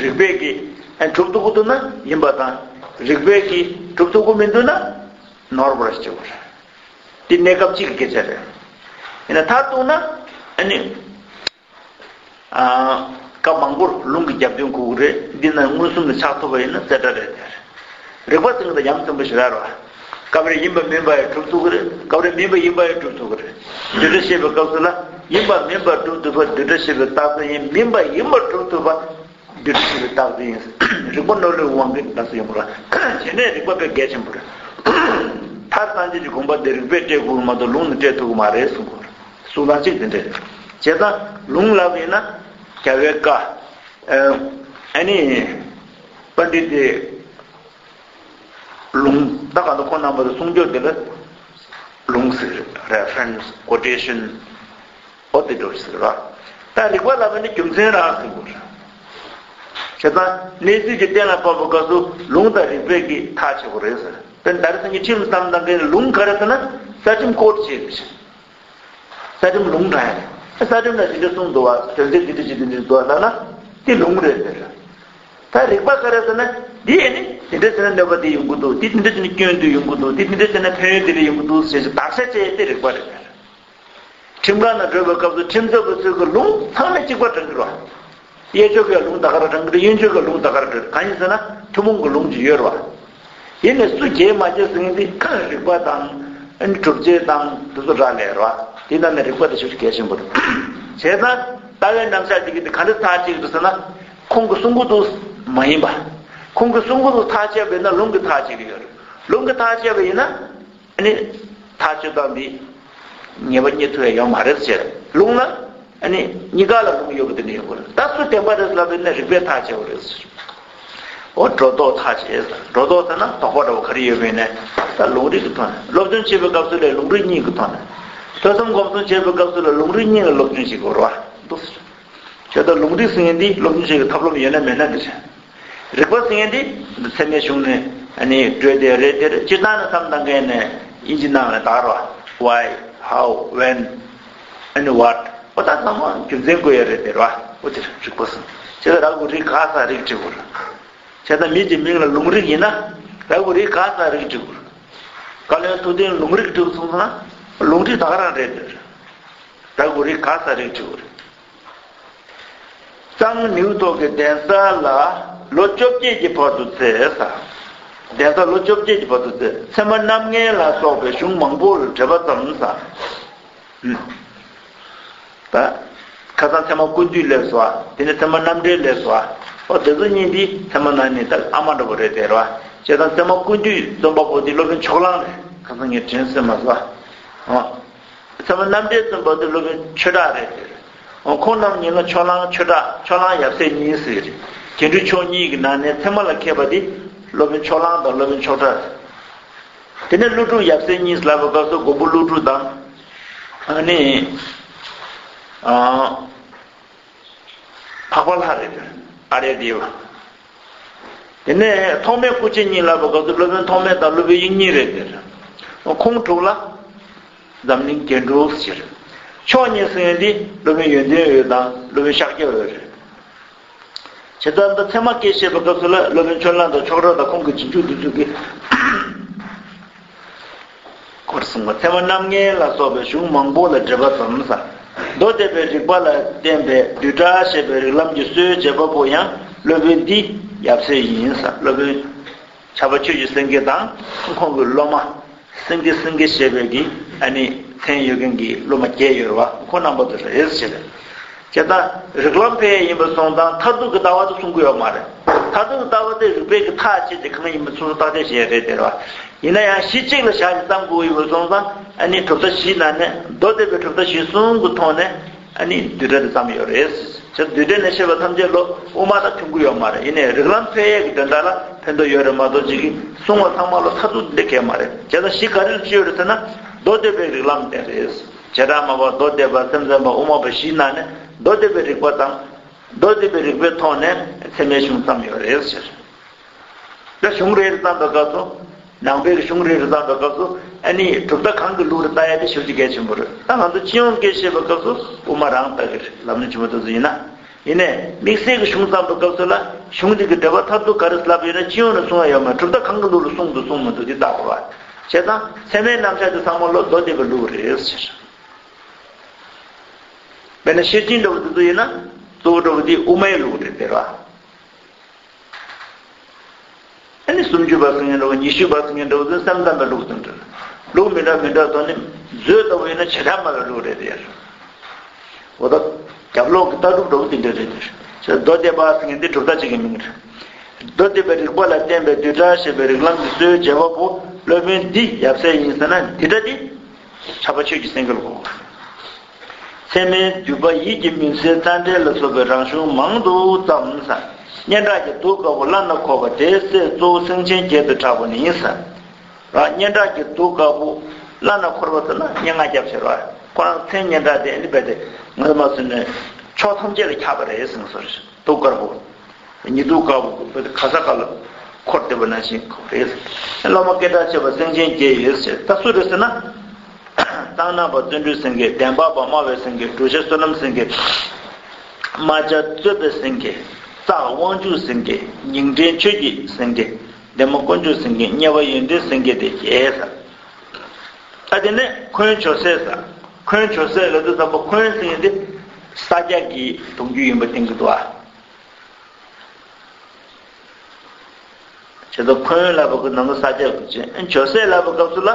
རིགས་པས་ཀྱིས་ཨ་གྲུབ་ཐུབ་ཀྱི་འདུག་ན་ཡིན་པ་དང་། རིགས་པས་ཀྱིས་གྲུབ་ཐུབ་ཀྱི་མི་འདུག་ན་ནོར་བ་རེད་ཅེས་པ་རེད། འདི་གནས་སྐབས་གཅིག་གི་སྐད་ཆ་རེད། ཡིན་ན་མཐར་གཏུགས་ན་ཨ་ནི། ཨ། སྐབས་མང་པོར་ལུང་གི་རྒྱབ་སྐྱོར་དགོས་ཀྱི་རེད། འདི་ན་མངོན་སུམ་དུ་ཆགས་ཐུབ་པ་ཡིན་ན་རྩེ་གྲ་རེད་དེ། རིགས་པ་ཟེར་མཁན་དེ་ཡ་མཚན་པོ་ཞེ་དྲག་རེད་བ། སྐབས་རེ་ཡིན་པ་མིན་པ་ཡང་གྲུབ་ཐུབ་ཀྱི་རེད། སྐབས་རེ་མིན་པ་ཡིན་པ་ཡང་གྲུབ་ཐུབ་ཀྱི་རེད། རྡུལ་ཕྲ་བཤད་པའི་སྐབས་སུ་ལ། ཡིན་པ་མིན་པར་གྲུབ་ཐུབ་པ་རྡུལ་ཕྲ་བཤད་པའི་རྟགས་མཚན་ཡིན། མིན་པ་ཡིན་པར་གྲུབ་ཐུབ་པ་རྡུལ་ཕྲ་བཤད་པའི་རྟགས་མཚན་ཡིན། རིགས་པ་རྣོ་ལུས་དབང་གིས་འདྲ་ས་ཡོང་གི་རེད། དེ་ནས་རིགས་པ་དཔེ་གལ་ཆེན་པོ་རེད། མཐར་སངས་རྒྱས་ཀྱི་དགོངས་པ་འདི་རིགས་པས་བཀྲལ་དགོས་མ་གཏོགས་ལུང་ནས་བཀྲལ་ཐུབ་ཀྱི་མ་རེད་གསུང་གི་རེད། གསུང་སྟངས་གཅིག་དེ་འདྲ་རེད། བྱས་ཙང་ལུང་ལབ་ཡིན་ན་རྒྱལ་བའི་བཀའ། ཨ་ནི་པཎྜི་ཏའི་ལུང་། ད་ག་ད་ཁོང་རྣམ་པ་ཚོ་གསུང་ཆོས་དེ་ལ་ལུང་ཟེར། རེ་ཕ་རེན་སི། ཀོ་ཊེ་ཤན། ཨོ་དེ་འགྲོ་ཟེར་བ། ད་རིགས་པ་ལབ་ན་རྒྱུ་མཚན་རང་ཟེར་དགོས་རེད། བྱས་ཙང་གནས་ཚུལ་གྱི་གཏན་ལ་ཕབ་པའི་སྐབས་སུ་ལུང་དང་རིགས་པས་ཀྱིས་ཐག་ཆོད་དགོས་རེད་ཟེར། དཔེར་ན་ད་རེས་སང་ཉིན་ཁྲིམས་བསམ་བཏང་མཁན་ལུང་ག་རེ་ཟེར་ན་རྩ་ཁྲིམས་ཀོ་ཊི་བྱས་ཟེར། རྩ་ཁྲིམས་ལུང་དྲངས་ཡ་རེད། རྩ་ཁྲིམས་ལ་དེ་འདྲ་གསུངས་འདུག་བ། དོན་ཚན་དེ་འདྲ་ཞིག་དེ་འདྲ་འདུག་བ་ལབ་ན་དེ་ལུང་རེད་ཟེར། ད་རིགས་པ་ག་རེ་ཟེར་ན་འདི་ཨེ་ནི་དེ་འདྲ་ཟེར་ན་གནོད་པ་འདི་ཡོང་གི་འདུག་འདི་དེ་འདྲ་ཟེར་ན་སྐྱོན་འདི་ཡོང་གི་འདུག་འདི་དེ་འདྲ་ཟེར་ན་ཕན་ཡོན་འདི་འདྲ་ཡོང་གི་འདུག་ཟེར་ཞིག་བརྟག་དཔྱད་བྱས་ཏེ་རིགས་པ་རེད། ཁྲིམས་ཁང་ནང་འགྲོ་བའི་སྐབས་སུ་ཁྲིམས་རྩོད་པ་ཚོས་ཀྱི་ལུང་ཚང་མ་གཅིག་པ་དྲངས་ཀྱི་རེད། གཡས་ཕྱོགས་ཀྱི་ལུང་ད་ག་རང་དྲངས་ཀྱི་རེད། གཡོན་ཕྱོགས་ཀྱི་ལུང་ད་ག་རང་དྲངས་ཀྱི་རེད། གང་ཡིན་ཟེར་ན་ཐུན་མོང་གི་ལུང་ཅིག་ཡོད་རེད་བ། ཡིན་ནའི་སུ་བརྗེད་མ་བརྗེད་ཟེར་མཁན་དེ་རིགས་པ་དང་ཨ་ནི་སྒྲུབ་བྱེད་དང་དེ་ཚོ་རག་ལས་རེད་བ། དེ་ནང་ནས་རིགས་པ་དེ་ཞེ་པོ་ཅིག་གལ་ཆེན་པོ་རེད། བྱས་ཙང་ལྟ་བའི་རྣམ་གཞག་དེ་གི་དེ་ག་འདྲ་ཐག་བཅད་ཀྱི་འདུག་ཟེར་ན། ཁོང་གི་གསུང་གི་འདུག་མ་ཡིན་པ། ཁོང་གི་གསུང་གི་འདུག་ཐག་བཅད་པ་ཡིན་ན་ལུང་གིས་ཐག་བཅད་ཀྱི་ཡོད་རེད། ལུང་གིས་ཐག་བཅད་པ་ཡིན་ན། ཨ་ནི། ཐག་གཅོད་སྟངས་འདི། ངེས་པ་རྙེད་ཐུབ་ཡ་ཡོད་མ་རེད་ཟེར། ལུང་ལ། ཨ་ནི། གཉིས་ཀ་ལ་ལུང་ཡོད་པ་དེ་འདྲ་ཡོང་གི་རེད། ད་སུ་བདེན་པ་རེད་ལབ་པ་ཡིན་ན་རིགས་པས་ཐག་བཅད་པ་རེད་ཟེར། འོ་སྒྲོ་འདོགས་ཐག་བཅད་ཟེར། སྒྲོ་འདོགས་ཟེར་ན་དོགས་པ་འདྲ་བོ་ག་རེ་ཡོད་པ་ཡིན་ནའི། ད་ལུང་རིགས་ཀྱི་ཐོག་ནས་སློབ་སྦྱོང་བྱེད་པའི་སྐབས་སུ་ལ་ལུང་རིགས་གཉིས་ཀྱི་ཐོག་ནས། ཐོས་བསམ་སྒོམ་གསུམ་བྱེད་པའི་སྐབས་སུ་ལ་ལུང་རིགས་གཉིས་ལ་སློབ་སྦྱོང་བྱེད་དགོས་རེད་བ། འདུག་ཟེར། བྱས་ཙང་ལུང་རིགས་ཟེར་མཁན་འདི་སློབ་སྦྱོང་བྱེད་ཀྱི་ཐབས་ལམ་ཡོད་ན་མེད་ན་འདི་རེད། རིགས་པ་ཟེར་མཁན་འདི་འདི་ཚད་མའི་གཞུང་ནས་ཨ་ནི་བགྲོས་ཏེ་རེད་དེ། སྤྱིར་བཏང་ནས་བསམ་བཏང་མཁན་ནས་དབྱིན་ཇི་ནང་ལ་དར་བ། Why, how, when, and what. འོ་ད་ཚང་མ་རྒྱུ་མཚན་བཀོད་ཡ་རེད་དེ་ར། འོ་དེ་རིགས་པ་ཟེར། བྱས་ཙང་ར་གུ་རི་ག་ས་རིགས་བྲིས་དགོས་རེད། བྱས་ཙང་མི་གྱི་མིང་ལ་ལུང་རིགས་ཡིན་ན་ར་གུ་རི་ག་ས་རིགས་བྲིས་དགོས་རེད། བཀའ་བློན་ཐུབ་བསྟན་ལུང་རིགས་བྲིས་སོང་ཙང་ལུང་རིགས་ད་ག་རང་རེད་དེ། ར་གུ་རི་ག་ས་རིགས་བྲིས་དགོས་རེད། གཙང་ནིའུ་ཐོག་གི་གདན་ས་ལ་ལོ་བཅོ་བརྒྱད་ཀྱི་བར་དུ་བཙལ་ས། གདན་ས་ལོ་བཅོ་བརྒྱད་ཀྱི་བར་དུ་བཙལ། ཚད་མ་རྣམ་ལྔ་ལ་སོགས་པའི་གཞུང་མང་པོ་ལ་འགྲེལ་པ་བརྩམས་ས། ད། ཁ་སང་ཚད་མ་ཀུན་བཏུས་སླེབས་སོ། དེ་ནས་ཚད་མ་རྣམ་འགྲེལ་སླེབས་སོ། ཨོ་དེ་ཚོ་གཉིས་འདི་ཚད་མ་ནང་ནས་ད་ཨ་མ་འདྲ་པོ་རེད་དེ་ར། བྱས་ཙང་ཚད་མ་ཀུན་བཏུས་རྩོམ་པ་པོ་འདི་སློབ་དཔོན་ཕྱོགས་གླང་རེད། ཁ་སང་ངས་དྲན་སོང་མ་སོང་། ཨོ། ཚད་མ་རྣམ་འགྲེལ་རྩོམ་པ་དེ་སློབ་དཔོན་ཆོས་གྲགས་རེད་དེ། ཁོང་རྣམ་གཉིས་ལ་ཕྱོགས་གླང་ཆོས་གྲགས། ཕྱོགས་གླང་ཡབ་སྲས་གཉིས་ཟེར་གྱི་རེད། རྒྱན་དྲུག་མཆོག་གཉིས་ཀྱི་ནང་ནས་ཚད་མ་ལ་མཁས་པ་དེ་སློབ་དཔོན་ཕྱོགས་གླང་དང་སློབ་དཔོན་ཆོས་གྲགས་རེད། དེ་ནས་ཀླུ་སྒྲུབ་ཡབ་སྲས་གཉིས་ལབ་པའི་སྐབས་སུ་མགོན་པོ་ཀླུ་སྒྲུབ་དང་། ཨ་ནི། ཨ། འཕགས་པ་ལྷ་རེད། ཨཱརྱ་དེ་བ། དེ་ནས་ཐོགས་མེད་སྐུ་མཆེད་གཉིས་ལབ་པའི་སྐབས་སུ་སློབ་དཔོན་ཐོགས་མེད་དང་སློབ་དཔོན་དབྱིག་གཉེན་རེད་དེ། ཁོང་དྲུག་ལ་འཛམ་གླིང་རྒྱན་དྲུག་ཟེར། མཆོག་གཉིས་ཟེར་མཁན་འདི་སློབ་དཔོན་ཡོན་ཏན་འོད་དང་སློབ་དཔོན་ཤཱཀྱ་འོད་རེད། བྱས་ཙང་འདི་ཚད་མ་སྐད་བཤད་པའི་སྐབས་སུ་ལ་སློབ་དཔོན་ཕྱོགས་གླང་དང་ཕྱོགས་གྲགས་དང་ཁོང་གི་རྗེས་འཇུག་འདི་ཚོ་གིས། སྐོར་གསུམ་པ་ཚད་མ་རྣམ་ལྔ་ལ་སོགས་པའི་གཞུང་མང་པོ་ལ་འགྲེལ་པ་བརྩམས་ས། མདོ་སྡེ་པའི་རིགས་པ་ལ་བརྟེན་པའི་བསྡུས་གྲྭ་ཞེས་པའི་རིགས་ལམ་གྱི་སྲོལ་འབྱེད་པ་པོ་ཡང་སློབ་དཔོན་འདི་ཡབ་སྲས་ཡིན་ས། སློབ་དཔོན་ཕྱྭ་པ་ཆོས་ཀྱི་སེང་གེ་དང་ཁོང་གི་སློབ་མ་སེང་གེ་སེང་གེ་ཞེས་པའི་གི་ཨ་ནི་མཚན་ཡོད་མཁན་གྱི་སློབ་མ་བརྒྱད་ཡོད་རེད་བ། ཁོང་རྣམ་པ་ཚོ་རེད་ཟེར། བྱས་ཙང་རིགས་ལམ་འཕེལ་ཡས་ཡིན་པ་སོང་ཙང་མཐར་ཐུག་གི་ལྟ་བ་དེ་གསུང་གི་ཡོད་མ་རེད། མཐར་ཐུག་གི་ལྟ་བ་དེ་རིགས་པས་ཀྱི་ཐག་བཅད་དེ་གང་ཡིན་པ་སོ་སོ་བརྟག་དཔྱད་བྱེད་ཡས་རེད་དེ་རེད་བ། ཡིན་ན་ཡང་གཞི་གཅིག་ལ་བཞག་ནས་བརྩམས་དགོས་ཡོད་པ་སོང་ཙང་ཨ་ནི་གྲུབ་མཐའ་བཞིའི་ནང་ནས་མདོ་སྡེ་པའི་གྲུབ་མཐའ་གཞི་བཟུང་གི་ཐོག་ནས་ཨ་ནི་བསྡུས་གྲྭ་དེ་བརྩམས་ཡོད་རེད། བྱས་བསྡུས་གྲྭ་ནས་བཤད་པ་ཐམས་ཅད་ལོ་དབུ་མ་དང་མཐུན་གྱི་ཡོད་མ་རེད། ཡིན་ནའི་རིགས་ལམ་འཕེལ་ཡས་ཀྱི་དོན་དག་ལ་ཕན་ཐོགས་ཡོད་རེད་མ་གཏོགས་ཅིག་གིས་གསུང་བ་ཚང་མ་ལ་མཐར་ཐུག་འདི་གལ་མ་རེད། བྱས་ཙང་གཞི་ག་རེ་ལ་བཅོལ་རེད་ཟེར་ན་མདོ་སྡེ་པའི་རིགས་ལམ་དེ་རེད། བྱེ་བྲག་སྨྲ་བ་མདོ་སྡེ་པ་སེམས་ཙམ་པ་དབུ་མ་པ་བཞིའི་ནང་ནས་མདོ་སྡེ་པའི་རིགས་པ་དང་། མདོ་སྡེ་པའི་རིགས་པའི་ཐོག་ནས་ཚད་མའི་གཞུང་བརྩམས་ཡོད་རེད་ཟེར། ད་གཞུང་རེ་རེ་བརྩམས་པའི་སྐབས་སུ། ནང་པའི་གཞུང་རེ་རེ་བརྩམས་པའི་སྐབས་སུ་ཨ་ནི་གྲུབ་མཐའ་གང་གི་ལུགས་རེད་ལྟ་ཡ་དེ་ཞེ་པོ་ཅིག་གལ་ཆེན་པོ་རེད། ད་ང་ཚོ་སྤྱི་ཡོངས་ཀྱི་བཤད་པའི་སྐབས་སུ་དབུ་མ་རང་ལྟ་གི་རེད། ལམ་རིམ་ཆེན་མོ་དེ་ཚོ་ཡིན་ན། ཡིན་ནའི་དམིགས་བསལ་གྱི་གཞུང་བརྩམས་པའི་སྐབས་སུ་ལ་གཞུང་འདི་གི་འགྲེལ་པ་མཐར་ཐུག་ག་རེ་ལབ་ཡོད་ན་སྤྱི་ཡོངས་ནས་གསུང་ཡ་ཡོད་མ་རེད། གྲུབ་མཐའ་གང་གི་ལུགས་ལ་གསུངས་འདུག་གསུངས་མི་འདུག་འདི་བརྟག་དགོས་པ། བྱས་ཙང་ཚད་མའི་རྣམ་གཞག་དེ་ཚང་མ་ལོ་མདོ་སྡེ་པའི་ལུགས་རེད་ཟེར། དཔེར་ན་ཤེར་ཕྱིན་འདྲ་བོ་དེ་ཚོ་ཡིན་ན་གཙོ་བོ་འདྲ་བོ་དེ་དབུ་མའི་ལུགས་རེད་དེ་ར། ཨ་ནི་སུམ་ཅུ་པ་ཟེར་མཁན་འདྲ་བོ་ཉི་ཤུ་པ་ཟེར་མཁན་འདྲ་བོ་དེ་སེམས་ཙམ་པའི་ལུགས་དང་འདྲ། ལུགས་མི་འདྲ་མི་འདྲ་དང་ནི་མཛོད་ལྟ་བུ་ཡིན་ན་བྱེ་བྲག་སྨྲ་བའི་ལུགས་རེད་དེ་ར། འོ་ད་རྒྱབ་ལོགས་ཀྱི་ལྟ་གྲུབ་འདྲ་བོ་དེ་འདྲ་རེད་དེ་ར། མདོ་སྡེ་པ་ཟེར་མཁན་དེ་གྲུབ་མཐའ་གཅིག་གི་མིང་རེད། མདོ་སྡེ་པའི་རིགས་པ་ལ་བརྟེན་པའི་བསྡུས་གྲྭ་ཞེས་པའི་རིགས་ལམ་གྱི་སྲོལ་རྒྱས་པ་པོ་སློབ་དཔོན་འདི་ཡབ་སྲས་ཡིན་ཟེར་ན་འདི་འདྲ་སྟེ། ཕྱྭ་པ་ཆོས་ཀྱི་སེང་གེ་ལ་གོ། ཚད་མའི་བསྡུས་པ་ཡིད་ཀྱི་མུན་སེལ་རྩ་འགྲེལ་ལ་སོགས་པའི་རང་གཞུང་མང་དུ་བརྩམས་ས། སྙན་གྲགས་ཀྱི་གདུགས་དཀར་པོ་བླ་ན་འཁོར་བ་དེའི་སྲས་གཙོ་བོ་སེང་ཆེན་བརྒྱད་དུ་གྲགས་པ་ནི་ཡིན་ས། ར་སྙན་གྲགས་ཀྱི་གདུགས་དཀར་པོ་བླ་ན་འཁོར་བ་ཟེར་ན་སྙན་ངག་རྒྱབ་ཟེར་བ། ཁོ་རང་མཚན་སྙན་གྲགས་དེ་ཨ་ནི་རྦད་དེ་ང་ཚོ་མ་སུ་ནས་ཕྱོགས་ཐམས་ཅད་ལ་ཁྱབ་པ་རེད་ཟེར་ན་སོ་རེད། གདུགས་དཀར་པོ། ཉི་གདུགས་དཀར་པོ་ག་ས་ག་ལ་འཁོར་བསྡད་པ་ནང་བཞིན་གོ་རེད། སློབ་མ་སྐད་གྲགས་ཆེ་བ་སེང་ཆེན་བརྒྱད་ཡོད་ཟེར། ད་སུ་རེད་ཟེར་ན། གཙང་ནག་པ་བརྩོན་འགྲུས་སེང་གེ། འདན་འབག་པ་སྨྲ་བའི་སེང་གེ། འབྲུག་ཆེན་བསོད་ནམས་སེང་གེ། རྨ་བྱ་རྩོད་པའི་སེང་གེ། ཙག་དབང་ཕྱུག་སེང་གེ། ཉིང་ཁྲི་ཆོས་ཀྱི་སེང་གེ། འདན་མ་དཀོན་མཆོག་སེང་གེ། གཉེར་པ་ཡོན་ཏན་སེང་གེ་དེ་བརྒྱད་ཟེར། ད་དེ་ནས་འཁོན་ཇོ་སྲས་ཟེར། འཁོན་ཇོ་སྲས་ལ་དུ་ཙམ་པ་འཁོན་ཟེར་མཁན་དེ་ས་སྐྱ་གི་གདུང་རྒྱུད་ཡིན་པ་བསྟན་གྱི་འདུག་ཨ། བྱས་ཙང་འཁོན་ལབ་པ་གི་ནང་དུ་ས་སྐྱ་གི་ཅན། ཇོ་སྲས་ལབ་པའི་སྐབས་སུ་ལ་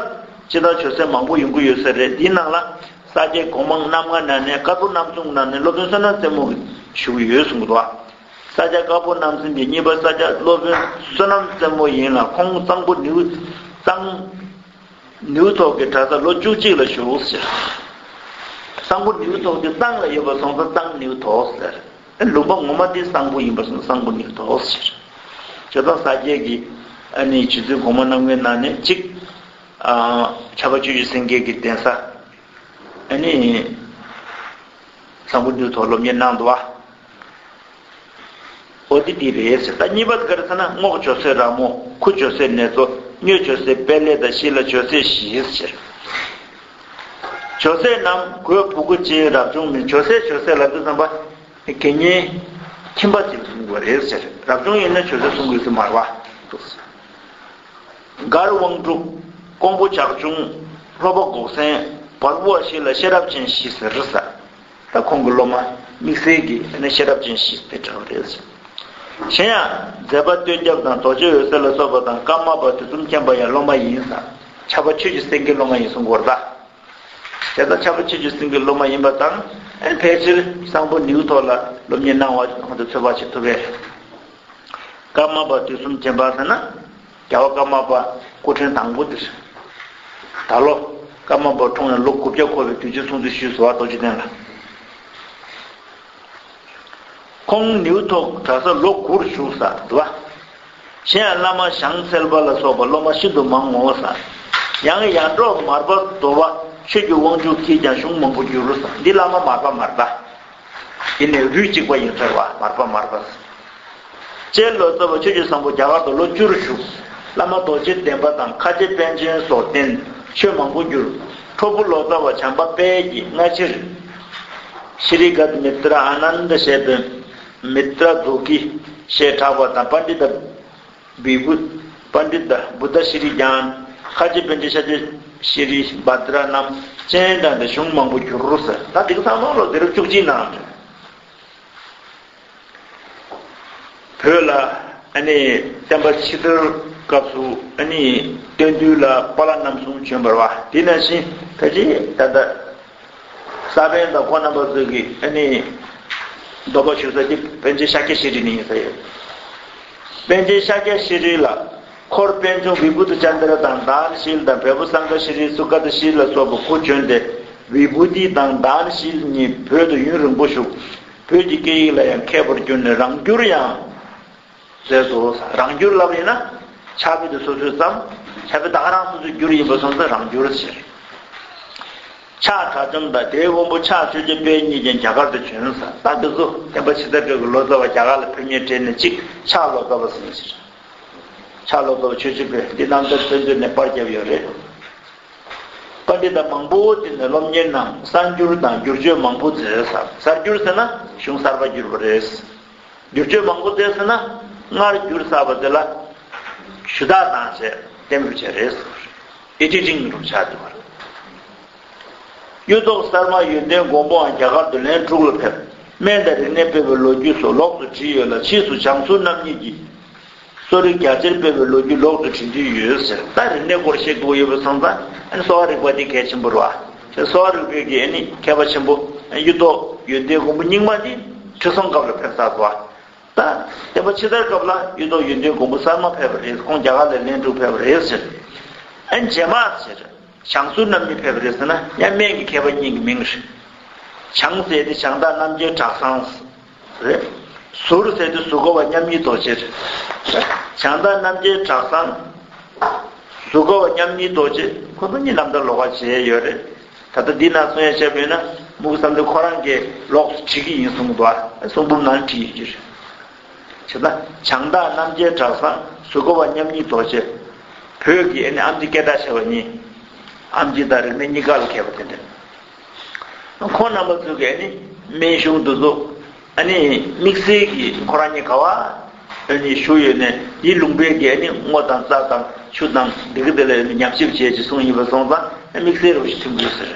སྤྱིར་བཏང་ཇོ་སྲས་མང་པོ་ཡོང་གི་ཡོད་ས་རེད། འདིའི་ནང་ལ་ས་སྐྱའི་གོང་མ་རྣམ་ལྔ་ནང་ནས་དཀར་པོ་རྣམ་གསུམ་ནང་ནས་སློབ་དཔོན་བསོད་ནམས་རྩེ་མོ་གིས་ཞུ་གི་ཡོད་གསུང་གི་འདུག་ཨ། ས་སྐྱ་དཀར་པོ་རྣམ་གསུམ་གྱི་གཉིས་པ་ས་སྐྱ་སློབ་དཔོན་བསོད་ནམས་རྩེ་མོ་ཡིན་ལ། ཁོང་གཙང་པོ་ནེའུ་གཙང་ནེའུ་ཐོག་གི་གྲྭ་ས་ལོ་བཅུ་གཅིག་ལ་བཞུགས་ཟེར། གཙང་པོ་ནེའུ་ཐོག་དེ་གཙང་ལ་ཡོད་པ་སོང་ཙང་གཙང་ནེའུ་ཐོག་ཟེར། ལུང་པ་ངོ་མ་དེ་གཙང་པོ་ཡིན་པ་སོང་ཙང་གཙང་པོ་ནེའུ་ཐོག་ཟེར། ཇོ་བདག་ས་སྐྱའི་གི་ཨ་ནི་རྗེ་བཙུན་གོང་མ་རྣམ་ལྔའི་ནང་ནས་གཅིག་ཨ་ཕྱྭ་པ་ཆོས་ཀྱི་སེང་གེ་གི་གདན་ས། ཨ་ནི་གཙང་པོ་ནེའུ་ཐོག་སློབ་གཉེར་གནང་འདུག་བ། འོ་དེ་དེ་རེད་ཟེར། ད་གཉིས་པ་དེ་ག་རེ་ཟེར་ན། རྔོག་ཇོ་སྲས་ར་མོ། ཁུ་ཇོ་སྲས་ནེ་ཙོ། སྨྱོ་ཇོ་སྲས་པེ་ལེ་དང་ཤི་ལ་ཇོ་སྲས་ཞེས་ཟེར། ཇོ་སྲས་རྣམས་གོས་ཕུར་གུ་ཅན། རབ་བྱུང་མིན། ཇོ་སྲས་ཇོ་སྲས་ལབ་དུས་ཙམ་པ་དགེ་བསྙེན་ཁྱིམ་པ་ཅིག་གསུང་དགོས་རེད་ཟེར། རབ་བྱུང་ཡིན་ན་ཇོ་སྲས་གསུང་དགོས་ཀྱི་མ་རེད་བ། མགར་དབང་ཕྲུག། ཀོང་པོ་ཇག་ཆུང་། ལྷོ་པ་འགོག་སེང་། བར་པོ་བ་ཤི་ལ་ཤེས་རབ་ཅན་ཞེས་ཟེར་ཟེར། ད་ཁོང་གི་སློབ་མ་དམིགས་བསལ་གྱི་ནི་ཤེས་རབ་ཅན་ཞེས་དེ་གྲགས་རེད། གཞན་ཡང་མཛད་པ་སྟོན་སྐྱབས་དང་རྡོ་རྗེ་འོད་ཟེར་ལ་སོགས་པ་དང་ཀརྨ་པ་དུས་གསུམ་མཁྱེན་པ་ཡང་སློབ་མ་ཡིན་ཟེར། ཕྱྭ་པ་ཆོས་ཀྱི་སེང་གེ་སློབ་མ་ཡིན་གསུང་གི་ཡོད་རེད་ད། དེ་ལྟར་ཕྱྭ་པ་ཆོས་ཀྱི་སེང་གེ་སློབ་མ་ཡིན་པ་དང་ཨེ་ཕལ་ཆེར་གཙང་པོ་ནེའུ་ཐོག་ལ་སློབ་གཉེར་གནང་བ་ཁོང་ཚོས་ཚོད་དཔག་བྱེད་ཐུབ་པས། ཀརྨ་པ་དུས་གསུམ་མཁྱེན་པ་ཟེར་ན། རྒྱལ་བ་ཀརྨ་པ་སྐུ་ཕྲེང་དང་པོ་དེ་རེད། ད་ལོ་ཀརྨ་པ་འཁྲུངས་ནས་ལོ་དགུ་བརྒྱ་འཁོར་བའི་དུས་ཆེན་སྲུང་བརྩི་ཞུས་སོ་བ་རྡོ་རྗེ་གདན་ལ། ཁོང་ནེའུ་ཐོག་གྲྭ་ས་ལོ་དགུར་བཞུགས་ས་འདུག་བ། གཞན་ཡང་བླ་མ་ཞང་ཚལ་པ་ལ་སོགས་པ་སློབ་མ་ཤིན་ཏུ་མང་ངོ་ཟེར། ཡང་ཡར་འབྲོག་མར་པ་རྡོ་བ་ཆོས་ཀྱི་དབང་ཕྱུག་གིས་ཀྱང་གཞུང་མང་པོ་བསྒྱུར་ཟེར། འདི་བླ་མ་མར་པ་མར་པ། ཡིན་ནའི་རུས་གཅིག་པ་ཡིན་ཟེར་བ། མར་པ་མར་པ། ལྕེ་ལོ་ཙཱ་བ་ཆོས་ཀྱི་བཟང་པོ་རྒྱ་གར་དུ་ལོ་བཅུར་བཞུགས། བླ་མ་རྡོ་རྗེ་གདན་པ་དང་ཁ་ཆེ་པཎ་ཆེན་སོགས་བསྟེན། ཆོས་མང་པོ་བསྒྱུར། ཁྲོ་ཕུ་ལོ་ཙཱ་བ་བྱམས་པ་དཔལ་གྱིས་སྔ་ཕྱིར། ཤྲི་ག་མི་ཏྲ་ཨ་ནནྡ་ཞེས་པའི་མི་ཏྲ་དུ་ཀི་ཞེས་གྲགས་པ་དང་པཎྜི་ཏ་བི་བུ། པཎྜི་ཏ་བུདྡྷ་ཤྲི་ཡང་། ཁ་ཆེ་པཎ་ཆེན་ཤཱཀྱ་ཤྲི་བྷ་དྲ་རྣམས་སྤྱན་དྲངས་ཏེ་གཞུང་མང་པོ་བསྒྱུར་ཟེར། ད་འདི་ག་ཚང་མ་ལོ་དེ་རབས་བཅུ་གཅིག་ནང་རེད། བོད་ལ་ཨ་ནི་བསྟན་པ་ཕྱི་དར་སྐབས་སུ་ཨ་ནི་སྟོན་དུས་ལ་པཱ་ལགས་རྣམ་གསུམ་བྱོན་པ་རེད་བ། དེ་ནང་བཞིན་ད་ཆ་ད་ལྟ་ས་པཎ་དང་ཁོང་རྣམ་པ་ཚོ་གིས་ཨ་ནི་ འདོད་པ་ཞུ་ས་དེ་པཎ་ཆེན་ཤཱཀྱ་ཤྲཱི་ནས་ཡིན་ས་ཡོད། པཎ་ཆེན་ཤཱཀྱ་ཤྲཱི་ལ་འཁོར་པད་འབྱུང་བི་བྷུ་ཏི་ཙནྡྲ་དང་དཱ་ན་ཤཱི་ལ་དང་བལ་པོ་སཾ་ག་ཤྲཱི་སུ་ག་ཏ་ཤྲཱི་ལ་སོགས་པ་སྐུ་བྱོན་ཏེ་བི་བྷུ་ཏི་དང་དཱ་ན་ཤཱི་གཉིས་བོད་དུ་ཡུན་རིང་པོ་བཞུགས། བོད་ཀྱི་སྐད་ཡིག་ལ་ཡང་མཁས་པར་གྱུར་ནས་རང་བསྒྱུར་ཡང་མཛད་དོ། རང་བསྒྱུར་ལབ་ཡིན་ན་ཕྱག་དཔེ་དེ་སོ་སོས་བརྩམས། ཕྱག་དཔེ་ད་ག་རང་སོ་སོས་བསྒྱུར་ཡིན་པ་སོང་ཙང་རང་བསྒྱུར་ཟེར། ཕྱག་དྲག་འཇམ་དང་དེའི་དབང་པོ་ཕྱག་ཆོས་རྒྱལ་དཔལ་གཉིས་ཀྱང་རྒྱ་གར་དུ་བྱོན་ས། ད་འདི་ཚོ་བསྟན་པ་ཕྱི་དར་སྐབས་ཀྱི་ལོ་ཙཱ་བ་རྒྱ་གར་ལ་ཕེབས་མཁན་གྲས་ནས་གཅིག་ཕྱག་ལོ་ཙཱ་བ་ཟེར་ཞིང་། ཕྱག་ལོ་ཙཱ་བ་ཆོས་རྗེ་དཔལ་འདི་རྣམ་ཐར་བསྟན་འཛིན་ནས་པར་བརྒྱབ་ཡོད་རེད། པཎྜི་ཏ་མང་པོ་དེ་ནས་སློབ་གཉེར་གནང་། གསར་འགྱུར་དང་བསྒྱུར་བཅོས་མང་པོ་མཛད་ས། གསར་འགྱུར་ཟེར་ན་གཞུང་གསར་པ་བསྒྱུར་བ་རེད། བསྒྱུར་བཅོས་མང་པོ་མཛད་ཟེར་ན་སྔར་བསྒྱུར་ཚར་བ་དེ་ལ་ཞུ་དག་བཏང་བྱས་གཏན་འབེབས་བྱས་རེད་ཟེར། ཨེ་ཌི་ཊིང་རུ་ཆགས་འདུག་བར། གཡུ་ཐོག་གསར་མ་ཡོན་ཏན་མགོན་པོའང་རྒྱ་གར་དུ་ལན་དྲུག་ལ་ཕེབས། སྨན་དང་རིག་གནས་སྤེལ་བའི་ལོ་རྒྱུས་སོགས་ལོགས་སུ་བྲིས་ཡོད་ལ། ཕྱིས་སུ་བྱང་ཟུར་རྣམ་གཉིས་ཀྱིས་གསོ་རིག་རྒྱ་ཆེར་སྤེལ་བའི་ལོ་རྒྱུས་ལོགས་སུ་བྲིས་རྒྱུ་ཡོད་ཟེར། ད་རིག་གནས་སྐོར་བཤད་དགོས་ཡོད་པ་སོང་ཙང་ཨ་ནི་གསོ་བ་རིག་པ་འདི་གལ་ཆེན་པོ་རེད་བ། དེ་གསོ་བ་རིག་པའི་གི་ཨ་ནི་མཁས་པ་ཆེན་པོ་གཡུ་ཐོག་ཡོན་ཏན་མགོན་པོ་རྙིང་མ་འདི་ཁྲི་སྲོང་སྐབས་ལ་ཕེབས་ཚར་སོང་བ། ད་བསྟན་པ་ཕྱི་དར་སྐབས་ལ་གཡུ་ཐོག་ཡོན་ཏན་མགོན་པོ་གསར་མ་ཕེབས་པ་རེད། ཁོང་རྒྱ་གར་ལ་ལན་དྲུག་ཕེབས་པ་རེད་ཟེར། ཨ་ནི་རྗེས་མ་ཟེར། བྱང་ཟུར་རྣམ་གཉིས་ཕེབས་པ་རེད་ཟེར་ན་ཡང་སྨན་གྱི་མཁས་པ་གཉིས་ཀྱི་མིང་རེད། བྱང་ཟེར་དེ་བྱང་བདག་རྣམ་རྒྱལ་གྲགས་བཟང་རེད། ཟུར་ཟེར་དེ་ཟུར་མཁས་པ་མཉམ་ཉིད་རྡོ་རྗེ་རེད། བྱང་བདག་རྣམ་རྒྱལ་གྲགས་བཟང་། ཟུར་མཁས་པ་མཉམ་ཉིད་རྡོ་རྗེ། ཁོ་ཚོ་གཉིས་རྣམ་ཐར་ལོགས་ཀ་བྱས་ཡོད་རེད། ད་ལྟ་འདི་ན་གསུང་ཡ་བྱས་པ་ཡིན་ན་དམུ་གུ་བསམ་གཏན་ཁོ་རང་གིས་ལོགས་སུ་བྲིས་ཀྱི་ཡིན་གསུངས་འདུག་ཨ། གསུང་འབུམ་ནང་བྲིས་ཡོད་ཀྱི་རེད། བྱས་ན་བྱང་བདག་རྣམ་རྒྱལ་གྲགས་བཟང་། ཟུར་མཁས་པ་མཉམ་ཉིད་རྡོ་རྗེ། བོད་ཀྱི་ཨ་ནི་ཨེམ་ཆི་སྐད་གྲགས་ཆེ་བ་གཉིས། ཨེམ་ཆི་དང་རིག་གནས་གཉིས་ཀ་ལ་མཁས་པ་དེ་འདྲ། ཁོང་རྣམ་པ་ཚོས་ཀྱི་ཨ་ནི་སྨན་གཞུང་འདི་ཚོ་ཨ་ནི་དམིགས་བསལ་གྱི་ཁོ་རང་གཉིས་ག་བ་ཨ་ནི་ཞུ་ཡོད་ནས་འདིའི་ལུང་པའི་གི་ཨ་ནི་སྔོ་དང་རྩ་དང་ཆུ་དང་འདི་གི་དེ་ལ་ཨ་ནི་ཉམས་ཞིབ་བྱས་ཀྱི་གསུངས་ཡིན་པ་སོང་ཙང་ཨ་དམིགས་བསལ་རུ་ཞིག་ཐིམ་དགོས་ཟེར།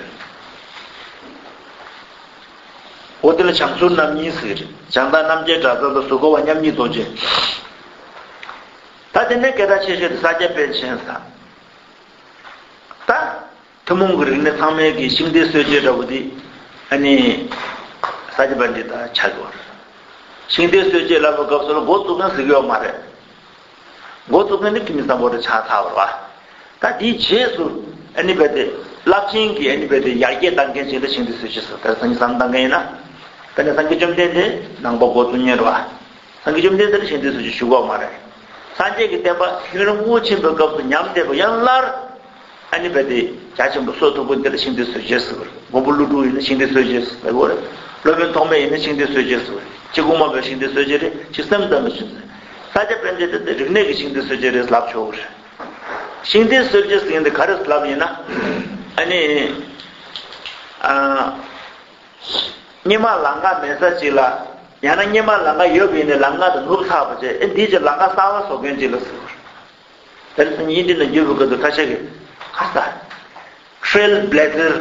འོ་དེ་ལ་བྱང་ཟུར་རྣམ་གཉིས་ཟེར། བྱང་བདག་རྣམ་རྒྱལ་གྲགས་བཟང་དང་ཟུར་མཁས་པ་མཉམ་ཉིད་རྡོ་རྗེ། ད་དེ་ནས་སྐད་གྲགས་ཆེ་ཤོས་དེ་ས་སྐྱ་པཎ་ཆེན་ཟེར། ད་ཐུན་མོང་གི་རིག་གནས་ཚང་མའི་གི་ཤིང་རྟའི་སྲོལ་འབྱེད་འདྲ་བོ་དེ་ཨ་ནི་ས་སྐྱ་པཎྜི་ཏ་ཆགས་ཡོད་རེད། ཤིང་རྟའི་སྲོལ་འབྱེད་ལབ་པའི་སྐབས་སུ་ལ་འགོ་བཙུགས་མཁན་ཟེར་གྱི་ཡོད་མ་རེད། འགོ་བཙུགས་མཁན་ནི་ཐུ་མི་སམ་བྷོ་ཊ་ཆགས་ཚར་བ་རེད་བ། ད་དེའི་རྗེས་སུ་ཨ་ནི་རྦད་དེ་རླབས་ཆེན་གྱི་ཨ་ནི་རྦད་དེ་ཡར་རྒྱས་བཏང་མཁན་ཞིག་ལ་ཤིང་རྟའི་སྲོལ་འབྱེད་ཟེར། ད་སངས་རྒྱས་བསམ་བཏང་མཁན་ཡིན་ན། ད་ནི་སངས་རྒྱས་བཅོམ་ལྡན་འདས་ནང་པ་འགོ་བཙུགས་མཁན་རེད་བ། སངས་རྒྱས་བཅོམ་ལྡན་འདས་ལ་ཤིང་རྟའི་སྲོལ་འབྱེད་ཞུ་གི་ཡོད་མ་རེད། སངས་རྒྱས་ཀྱི་བསྟན་པ་ཡུན་རིང་པོ་ཕྱིན་པའི་སྐབས་སུ་ཉམས་བསྡད་པ་ཡང་སླར་ཨ་ནི་རྦད་དེ་རྒྱ་ཆེན་པོ་སྲོལ་ཐུབ་པོ་འདི་ལ་ཤིང་རྟའི་སྲོལ་འབྱེད་ཟེར་བ་རེད། མགོན་པོ་ཀླུ་སྒྲུབ་ཡིན་ན་ཤིང་རྟའི་སྲོལ་འབྱེད་ཟེར་བ་རེད། སློབ་དཔོན་ཐོགས་མེད་ཡིན་ན་ཤིང་རྟའི་སྲོལ་འབྱེད་ཟེར་བ་རེད། གཅིག་དགོངས་པ་མེད་པའི་ཤིང་རྟའི་སྲོལ་འབྱེད་རེད། གཅིག་སེམས་ཙམ་པའི་ཤིང་རྟའི། ས་སྐྱ་པཎྜི་ཏ་དེ་རིག་གནས་ཀྱི་ཤིང་རྟའི་སྲོལ་འབྱེད་རེད་ལབ་ཆོག་གི་རེད། ཤིང་རྟའི་སྲོལ་འབྱེད་ཟེར་མཁན་དེ་ག་རེ་ལབ་ཡིན་ན། ཨ་ནི། ཨ། སྔོན་མ་ལམ་ཁ་མེད་ས་ཅིག་ལ། ཡང་ན་སྔོན་མ་ལམ་ཁ་ཡོད་པ་ཡིན་ནའི་ལམ་ཁ་དེ་ནུབ་ཚར་བ་བྱས་ཨེ་འདིའི་རྗེས་ལམ་ཁ་གསར་པ་བཟོ་མཁན་ཅིག་ལ་ཟེར། དེར་སང་ཉིན་འདི་ན་འགྱུར་བའི་སྐབས་སུ་ཁ་ཤས་ཀྱིས་ཁ་ས། ཊེལ་བི་ལེ་ཛར་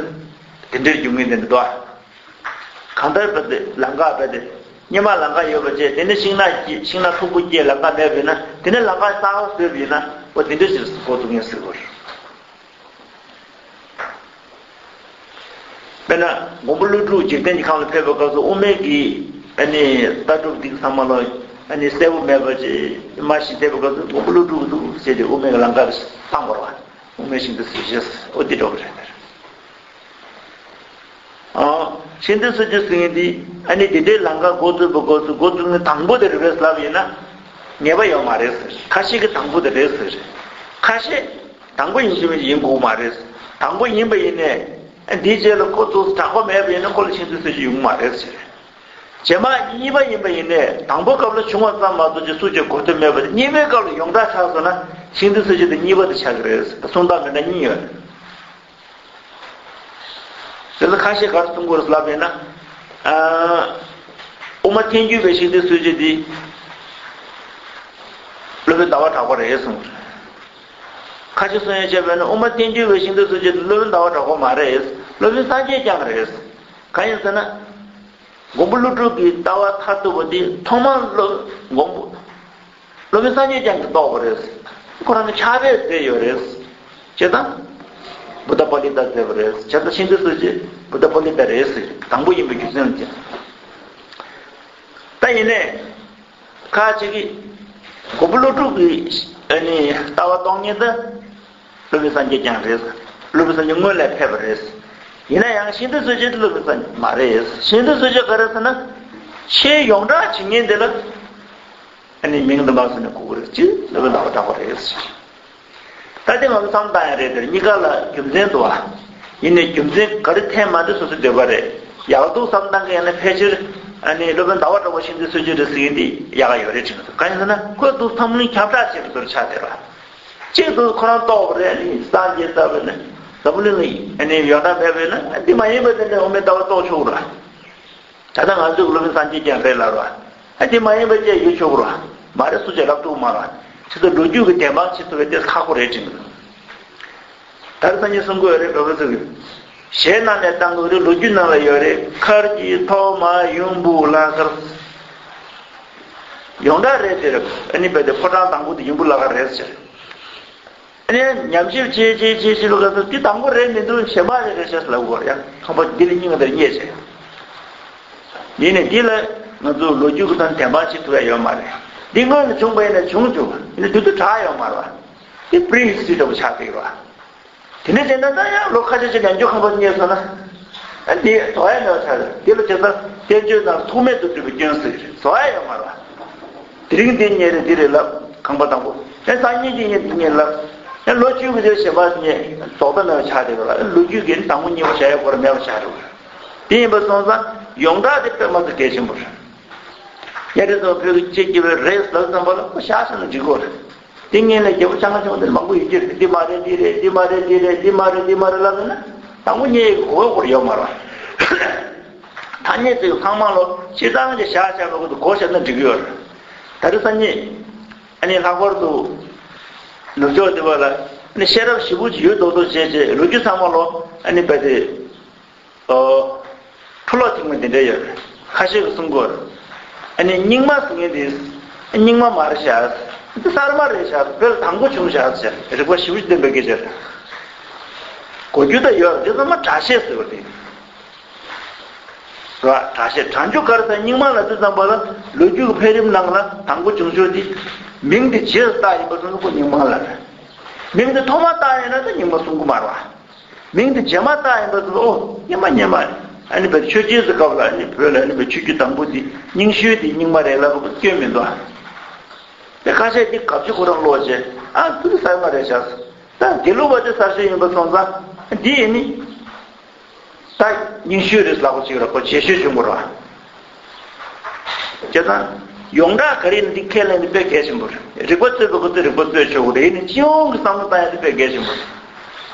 དེ་འདྲའི་རྒྱུ་ངེས་དེ་འདུག་ཨ། གང་ལྟར་བས་ཏེ་ལམ་ཁ་བས་ཏེ་སྔོན་མ་ལམ་ཁ་ཡོད་པ་བྱས་དེ་ནས་ཤིང་ནགས་ཀྱི་ཤིང་ནགས་མཐུག་པོ་སྐྱེས་ལམ་ཁ་མེད་པ་ཡིན་ན་དེ་ནས་ལམ་ཁ་གསར་པ་བཟོས་པ་ཡིན་ན་འོ་དེ་འདྲ་ཞིག་འགོ་བཙུགས་ངེས་ཟེར་བ་རེད། དཔེར་ན་མགོན་པོ་ཀླུ་སྒྲུབ་འཇིག་རྟེན་གྱི་ཁམས་ལ་ཕེབས་པའི་སྐབས་སུ་དབུ་མའི་གི་ཨ་ནི་ལྟ་གྲུབ་འདི་ཚང་མ་ལ་ཨ་ནི་གསལ་པོ་མེད་པ་ཅིག་མ་ཤེས་བསྡད་པའི་སྐབས་སུ་མགོན་པོ་ཀླུ་སྒྲུབ་འདུག་ཟེར་ཏེ་དབུ་མའི་གི་ལམ་ཁ་བཏང་བ་རེད་བ། དབུ་མའི་ཤིང་རྟའི་སྲོལ་འབྱེད་ཨོ་དེ་འགྲོ་གི་རེད། ཨ། ཤིང་རྟའི་སྲོལ་འབྱེད་ཟེར་མཁན་འདི་ཨ་ནི་དེ་འདྲའི་ལམ་ཁ་འགོ་བཙུགས་པ་འགོ་བཙུགས་འགོ་བཙུགས་ནས་དང་པོ་དེ་རེད་པས་ལབ་ཡིན་ན་ངེས་པ་ཡོད་མ་རེད་ཟེར། ཁ་ཤས་ཀྱིས་དང་པོ་དེ་རེད་ཟེར། ཁ་ཤས་དང་པོ་ཡིན་གཅིག་མིན་གཅིག་ཡིན་དགོས་མ་རེད། དང་པོ་ཡིན་པ་ཡིན་ནའི་འདིའི་རྗེས་ལ་ཁོ་ཚོ་གྲགས་པ་མེད་པ་ཡིན་ན་ཁོ་ལ་ཤིང་རྟའི་སྲོལ་འབྱེད་ཡོང་གི་མ་རེད་ཟེར། རྗེས་མ་གཉིས་པ་ཡིན་པ་ཡིན་ནའི་དང་པོའི་སྐབས་ལ་བྱུང་བ་ཙམ་མ་གཏོགས་ཅིག་སུ་གཅིག་གོ་ཐོས་མེད་པ་དེ་གཉིས་པའི་སྐབས་ལ་ཡོངས་གྲགས་ཆགས་སོང་ན་ཤིང་རྟའི་སྲོལ་འབྱེད་དེ་གཉིས་པ་དེ་ཆགས་ཀྱི་རེད། ད་གསུང་སྟངས་མི་འདྲ་གཉིས་ཡོད། དེ་ལ་ཁ་ཤས་ག་རེ་གསུང་གི་རེད་ལབ་ཡིན་ན། ཨ། དབུ་མ་ཐལ་འགྱུར་བའི་ཤིང་རྟའི་སྲོལ་འབྱེད་འདི་སློབ་དཔོན་ཟླ་བ་གྲགས་པ་རེད་གསུངས། ཁ་ཤས་གསུང་ཡས་བྱས་པས་ན་དབུ་མ་ཐལ་འགྱུར་བའི་ཤིང་རྟའི་སྲོལ་འབྱེད་འདི་སློབ་དཔོན་ཟླ་བ་གྲགས་པ་མ་རེད། སློབ་དཔོན་སངས་རྒྱས་བསྐྱངས་རེད། གང་ཡིན་ཟེར་ན། མགོན་པོ་ཀླུ་སྒྲུབ་ཀྱི་ལྟ་བ་མཐར་ཐུག་པ་འདི་ཐོག་མར་སློབ་མགོན་པོ། སློབ་དཔོན་སངས་རྒྱས་བསྐྱངས་ཀྱིས་རྟོགས་པ་རེད། ཁོ་རང་གིས་ཕྱག་དཔེ་མཛད་ཡོད་རེད། བྱས་ཙང་། བུདྡྷ་པཱ་ལི་ཏ་མཛད་པ་རེད། བྱས་ཙང་ཤིང་རྟའི་སྲོལ་འབྱེད་བུདྡྷ་པཱ་ལི་ཏ་རེད་ཟེར། དང་པོ་ཡིན་པའི་རྒྱུ་མཚན་ལ་བརྟེན། ཡིན་ནའི། ཁ་ཅིག་གིས། མགོན་པོ་ཀླུ་སྒྲུབ་ཀྱི་ཨ་ནི་ལྟ་བ་སྟོང་ཉིད་དེ། སློབ་དཔོན་སངས་རྒྱས་ཀྱང་རེད། སློབ་དཔོན་སངས་རྒྱས་སྔོན་ལ་ཕེབས་པ་རེད། ཡིན་ན་ཡང་ཤིང་རྟ་བཟོ་བྱེད་དེ་སློབ་དཔོན་སངས་རྒྱས་མ་རེད། ཤིང་རྟ་བཟོ་བྱེད་ག་རེ་ཟེར་ན། ཆེས་ཡོངས་གྲགས་བྱེད་མཁན་དེ་ལ། ཨ་ནི་མིང་དུ་མ་ཟིན་ནས་གོ་གི་རེད། གཅིག་སློབ་དཔོན་ཟླ་བ་གྲགས་པ་རེད། ད་དེ་ང་ཚོ་བསམ་བཏང་ཡ་རེད། དེར་གཉིས་ཀ་ལ་རྒྱུ་མཚན་འདུག་ཨ། ཡིན་ནའི་རྒྱུ་མཚན་ག་རེ་འཐེན་མ་འདི་སོ་སོའི་འདོད་པ་རེད། ཡག་སྡུག་བསམ་བཏང་གི་ཡིན་ན་ཕལ་ཆེར་ཨ་ནི་སློབ་དཔོན་ཟླ་བ་གྲགས་པ་ཤིང་རྟའི་སྲོལ་རྒྱུན་རེད་ཟེར་མཁན་འདི་ཡག་ག་ཡོད་རེད་དྲན་གི་འདུག་གང་ཡིན་ཟེར་ན་ཁོས་འདུག་འཛམ་གླིང་ཁྱབ་བསྒྲགས་བྱེད་པའི་དོན་ཆགས་བསྡད་ར། གཅིག་ཏུ་ཁོ་རང་རྟོགས་པ་རེད། ཨ་ནི་སངས་རྒྱས་ལྟ་བུ་ནི་འཛམ་བུ་གླིང་ལ་ཨ་ནི་ཡོངས་གྲགས་མེད་པས་ན་ཨ་འདི་མ་ཡིན་པ་དེ་འདྲ་འོ་མའི་ལྟ་བ་རྟོགས་ཆོག་ར། ད་ལྟ་ང་ཚོས་སློབ་དཔོན་སངས་རྒྱས་ཀྱང་རེད་ལབ་ར། ཨ་དེ་མ་ཡིན་པ་ཅིག་ཡོད་ཆོག་ར། མ་རེད་སུ་ཅིག་ལབ་ཐུབ་མ་ར། ཁྱེད་ཚོ་ལོ་རྒྱུས་ཀྱི་བདེན་དཔང་བྱེད་ཐུབ་པའི་དེ་ཁག་པོ་རེད་དྲན་གི་འདུག་ད་རེས་སང་ཉིན་གསུང་གི་ཡོད་རེད། གྲོགས་པོ་ཚོ་གི་གཞས་ནང་ནས་བཏང་གི་རེད། ལོ་རྒྱུས་ནང་ལ་ཡོད་རེད། མཁར་གྱི་ཐོག་མ་ཡུམ་བུ་བླ་མཁར། ཡོངས་གྲགས་རེད་དེ། ཨ་ནི་རྦད་དེ་ཕོ་བྲང་དང་པོ་དེ་ཡུམ་བུ་བླ་མཁར་རེད་ཟེར། ཨ་ནི་ཉམས་ཞིབ་བྱེད་བྱེད་བྱེད་བྱེད་ལ་ག་ཚོད་འདི་དང་པོ་རེད་མི་འདུག་གཞན་པ་རེད་རེད་ཤག་ལབ་དགོས་ཡ། ཁང་པ་འདི་ལ་སྙིང་དེར་རྙེད་བྱས། ཡིན་ནའི་འདི་ལ་ང་ཚོ་ལོ་རྒྱུས་ཀྱི་ཐོག་བདེན་དཔང་བྱེད་ཐུབ་ཡ་ཡོད་མ་རེད། འདི་སྔོན་ལ་བྱུང་པ་ཡིན་ན་བྱུང་བྱུང་ཡིན་ན་དུས་ཚོད་དྲག་ཡོད་མ་རེད་བ། འདི་པི་རི་ཧིས་ཊི་རི་འདྲ་པོ་ཆགས་ཀྱི་རེད་བ། དེ་ནས་བྱས་ན་ད་ཡང་ལོ་ཁ་ཤས་ཤིག་ཉམས་འགྱུར་ཁང་པ་རྙེད་སོང་ན། ཨ་འདི་རྫོགས་ཡ་མེད་པ་ཆགས་རེད། འདི་ལ་བྱས་ཙང་བསྟན་བཅོས་ནང་ཐུག་མེད་དུ་གྲུབ་པའི་སྐྱོན་ཟེར་གྱི་རེད། རྫོགས་ཡ་ཡོད་མ་རེད་བ། དེ་རིང་འདི་རྙེད་རེད། འདི་རེད་ལབ། ཁང་པ་དང་པོ། ཨེ་སང་ཉིན་གཅིག་རྙེད་འདི་རྙེད་ལབ། ཨེ་ལོ་བཅུ་གི་རྗེས་གཞན་པ་རྙེད། རྫོགས་མཐའ་མེད་པ་ཆགས་བསྡད་པ་ལ་ཨེ་ལོ་རྒྱུས་ཀྱི་དང་པོ་གཉིས་པ་བྱ་ཡ་སྐོར་མེད་པ་ཆགས་འགྲོ་གི་རེད། དེ་ཡིན་པ་སོང་ཙང་ཡོངས་གྲགས་དེ་དཔེ་མ་ཚད་གལ་ཆེན་པོ་རེད། ཡ་དེ་ཚོ་བོད་ཀྱི་སྤྱི་སྐྱེ་བོའི་རེས་ལབ་ཙམ་པ་ལ་ཁོ་བཞག་ཟེར་ན་འགྲིག་གོ་རེད། དེ་ངས་ལས་རྒྱལ་པོ་ཆང་ཆུང་དེ་མང་པོ་ཡོད་ཀྱི་རེད། འདི་མ་རེད་འདི་རེད། འདི་མ་རེད་འདི་རེད། འདི་མ་རེད་འདི་མ་རེད་ལབ་ན་དང་པོ་རྙེད་ཡི་གོ་བ་སྐོར་ཡོད་མ་རེད། ཐ་སྙད་ཚིག་ཚང་མ་ལོ་སྤྱིར་བཏང་གི་བཞག་བཞག་པ་ཁོ་ཚོ་གོ་བཞག་ན་འགྲིག་གི་ཡོད་རེད། ད་རེས་སང་ཉིན་ཨ་ནི་ལྷག་པར་དུ་ནུབ་ཕྱོགས་འདི་བ་ལ་ཨ་ནི་ཤེས་རབ་ཞེ་པོ་ཅིག་ཡོད་མདོག་མདོག་བྱས་བྱས་ལོ་རྒྱུས་ཚང་མ་ལོ་ཨ་ནི་རྦད་དེ། ཨོ། འཕྲོ་བརླག་ཐེངས་མ་འདི་འདྲ་ཡོད་རེད། ཁ་ཤས་ཀྱིས་གསུང་གི་ཡོད་རེད། ཨ་ནི་རྙིང་མ་ཟེར་མཁན་དེ། རྙིང་མ་མ་རེད་ཤག་འདི་གསར་མ་རེད་ཤག་བོད་ལ་དང་པོ་བྱུང་ཤག་ཟེར་རིག་པ་ཞེ་པོ་ཅིག་ལྡན་པའི་སྐད་ཆ་རེད། གོ་རྒྱུ་ད་ཡོད་རེད། དེ་ཚང་མ་གྲྭ་བཤད་ཟེར་བ་དེ། རེད་བ། གྲྭ་བཤད་གྲྭ་རྒྱུན་ག་རེ་ཟེར། རྙིང་མ་ལབ་དུས་ཙམ་པ་ལ་ལོ་རྒྱུས་ཀྱི་འཕེལ་རིམ་ནང་ལ་དང་པོ་བྱུང་ཕྱོགས་དེ། མིང་དེ་རྗེས་སུ་བཏགས་ཡིན་པ་སོང་ཙང་ཁོ་རྙིང་མ་ལབ་རེད། མིང་དེ་ཐོག་མ་བཏགས་ཡིན་ན་ད་རྙིང་མ་གསུང་གི་མ་རེད་བ། མིང་དེ་རྗེས་མ་བཏགས་ཡིན་པ་དེ་ཨོ་སྙན་མ་སྙན་མ། ཨ་ནི་བོད་ཆོས་རྒྱལ་ཟེར་སྐབས་ལ་ཨ་ནི་བོད་ལ་ཨ་ནི་བོད་ཆོས་བརྒྱུད་དང་པོ་དེ་རྙིང་ཤོས་དེ་རྙིང་མ་རེད་ལབ་པ་སྐྱོན་མི་འདུག་ཨ། དེ་ཁ་ཤས་དེ་གབ་ཆུ་ཁོ་རང་ཀློག་བྱས་ཨ་དེ་གསར་མ་རེད་ཤག་ད་དགེ་ལུགས་པ་དེ་གསར་ཤོས་ཡིན་པ་སོང་ཙང་འདི་ཡིན་ནི། ད་རྙིང་ཤོས་རེད་ལབ་པ་ཅིག་ར་ཁོ་རྗེས་ཤོས་བྱུང་དགོས་ར། བྱས་ཙང་། ཡོངས་གྲགས་ག་རེ་ཡིན་འདི་ཁས་ལེན་འདི་དཔེ་གལ་ཆེན་པོ་རེད། རིག་པ་རྩོད་པའི་སྐབས་སུ་རིག་པ་རྩོད་ཆོག་གི་རེད། ཡིན་ནའི་སྤྱི་ཡོངས་ཀྱི་བསམ་བློ་བཏང་ཡ་འདི་དཔེ་གལ་ཆེན་པོ་རེད།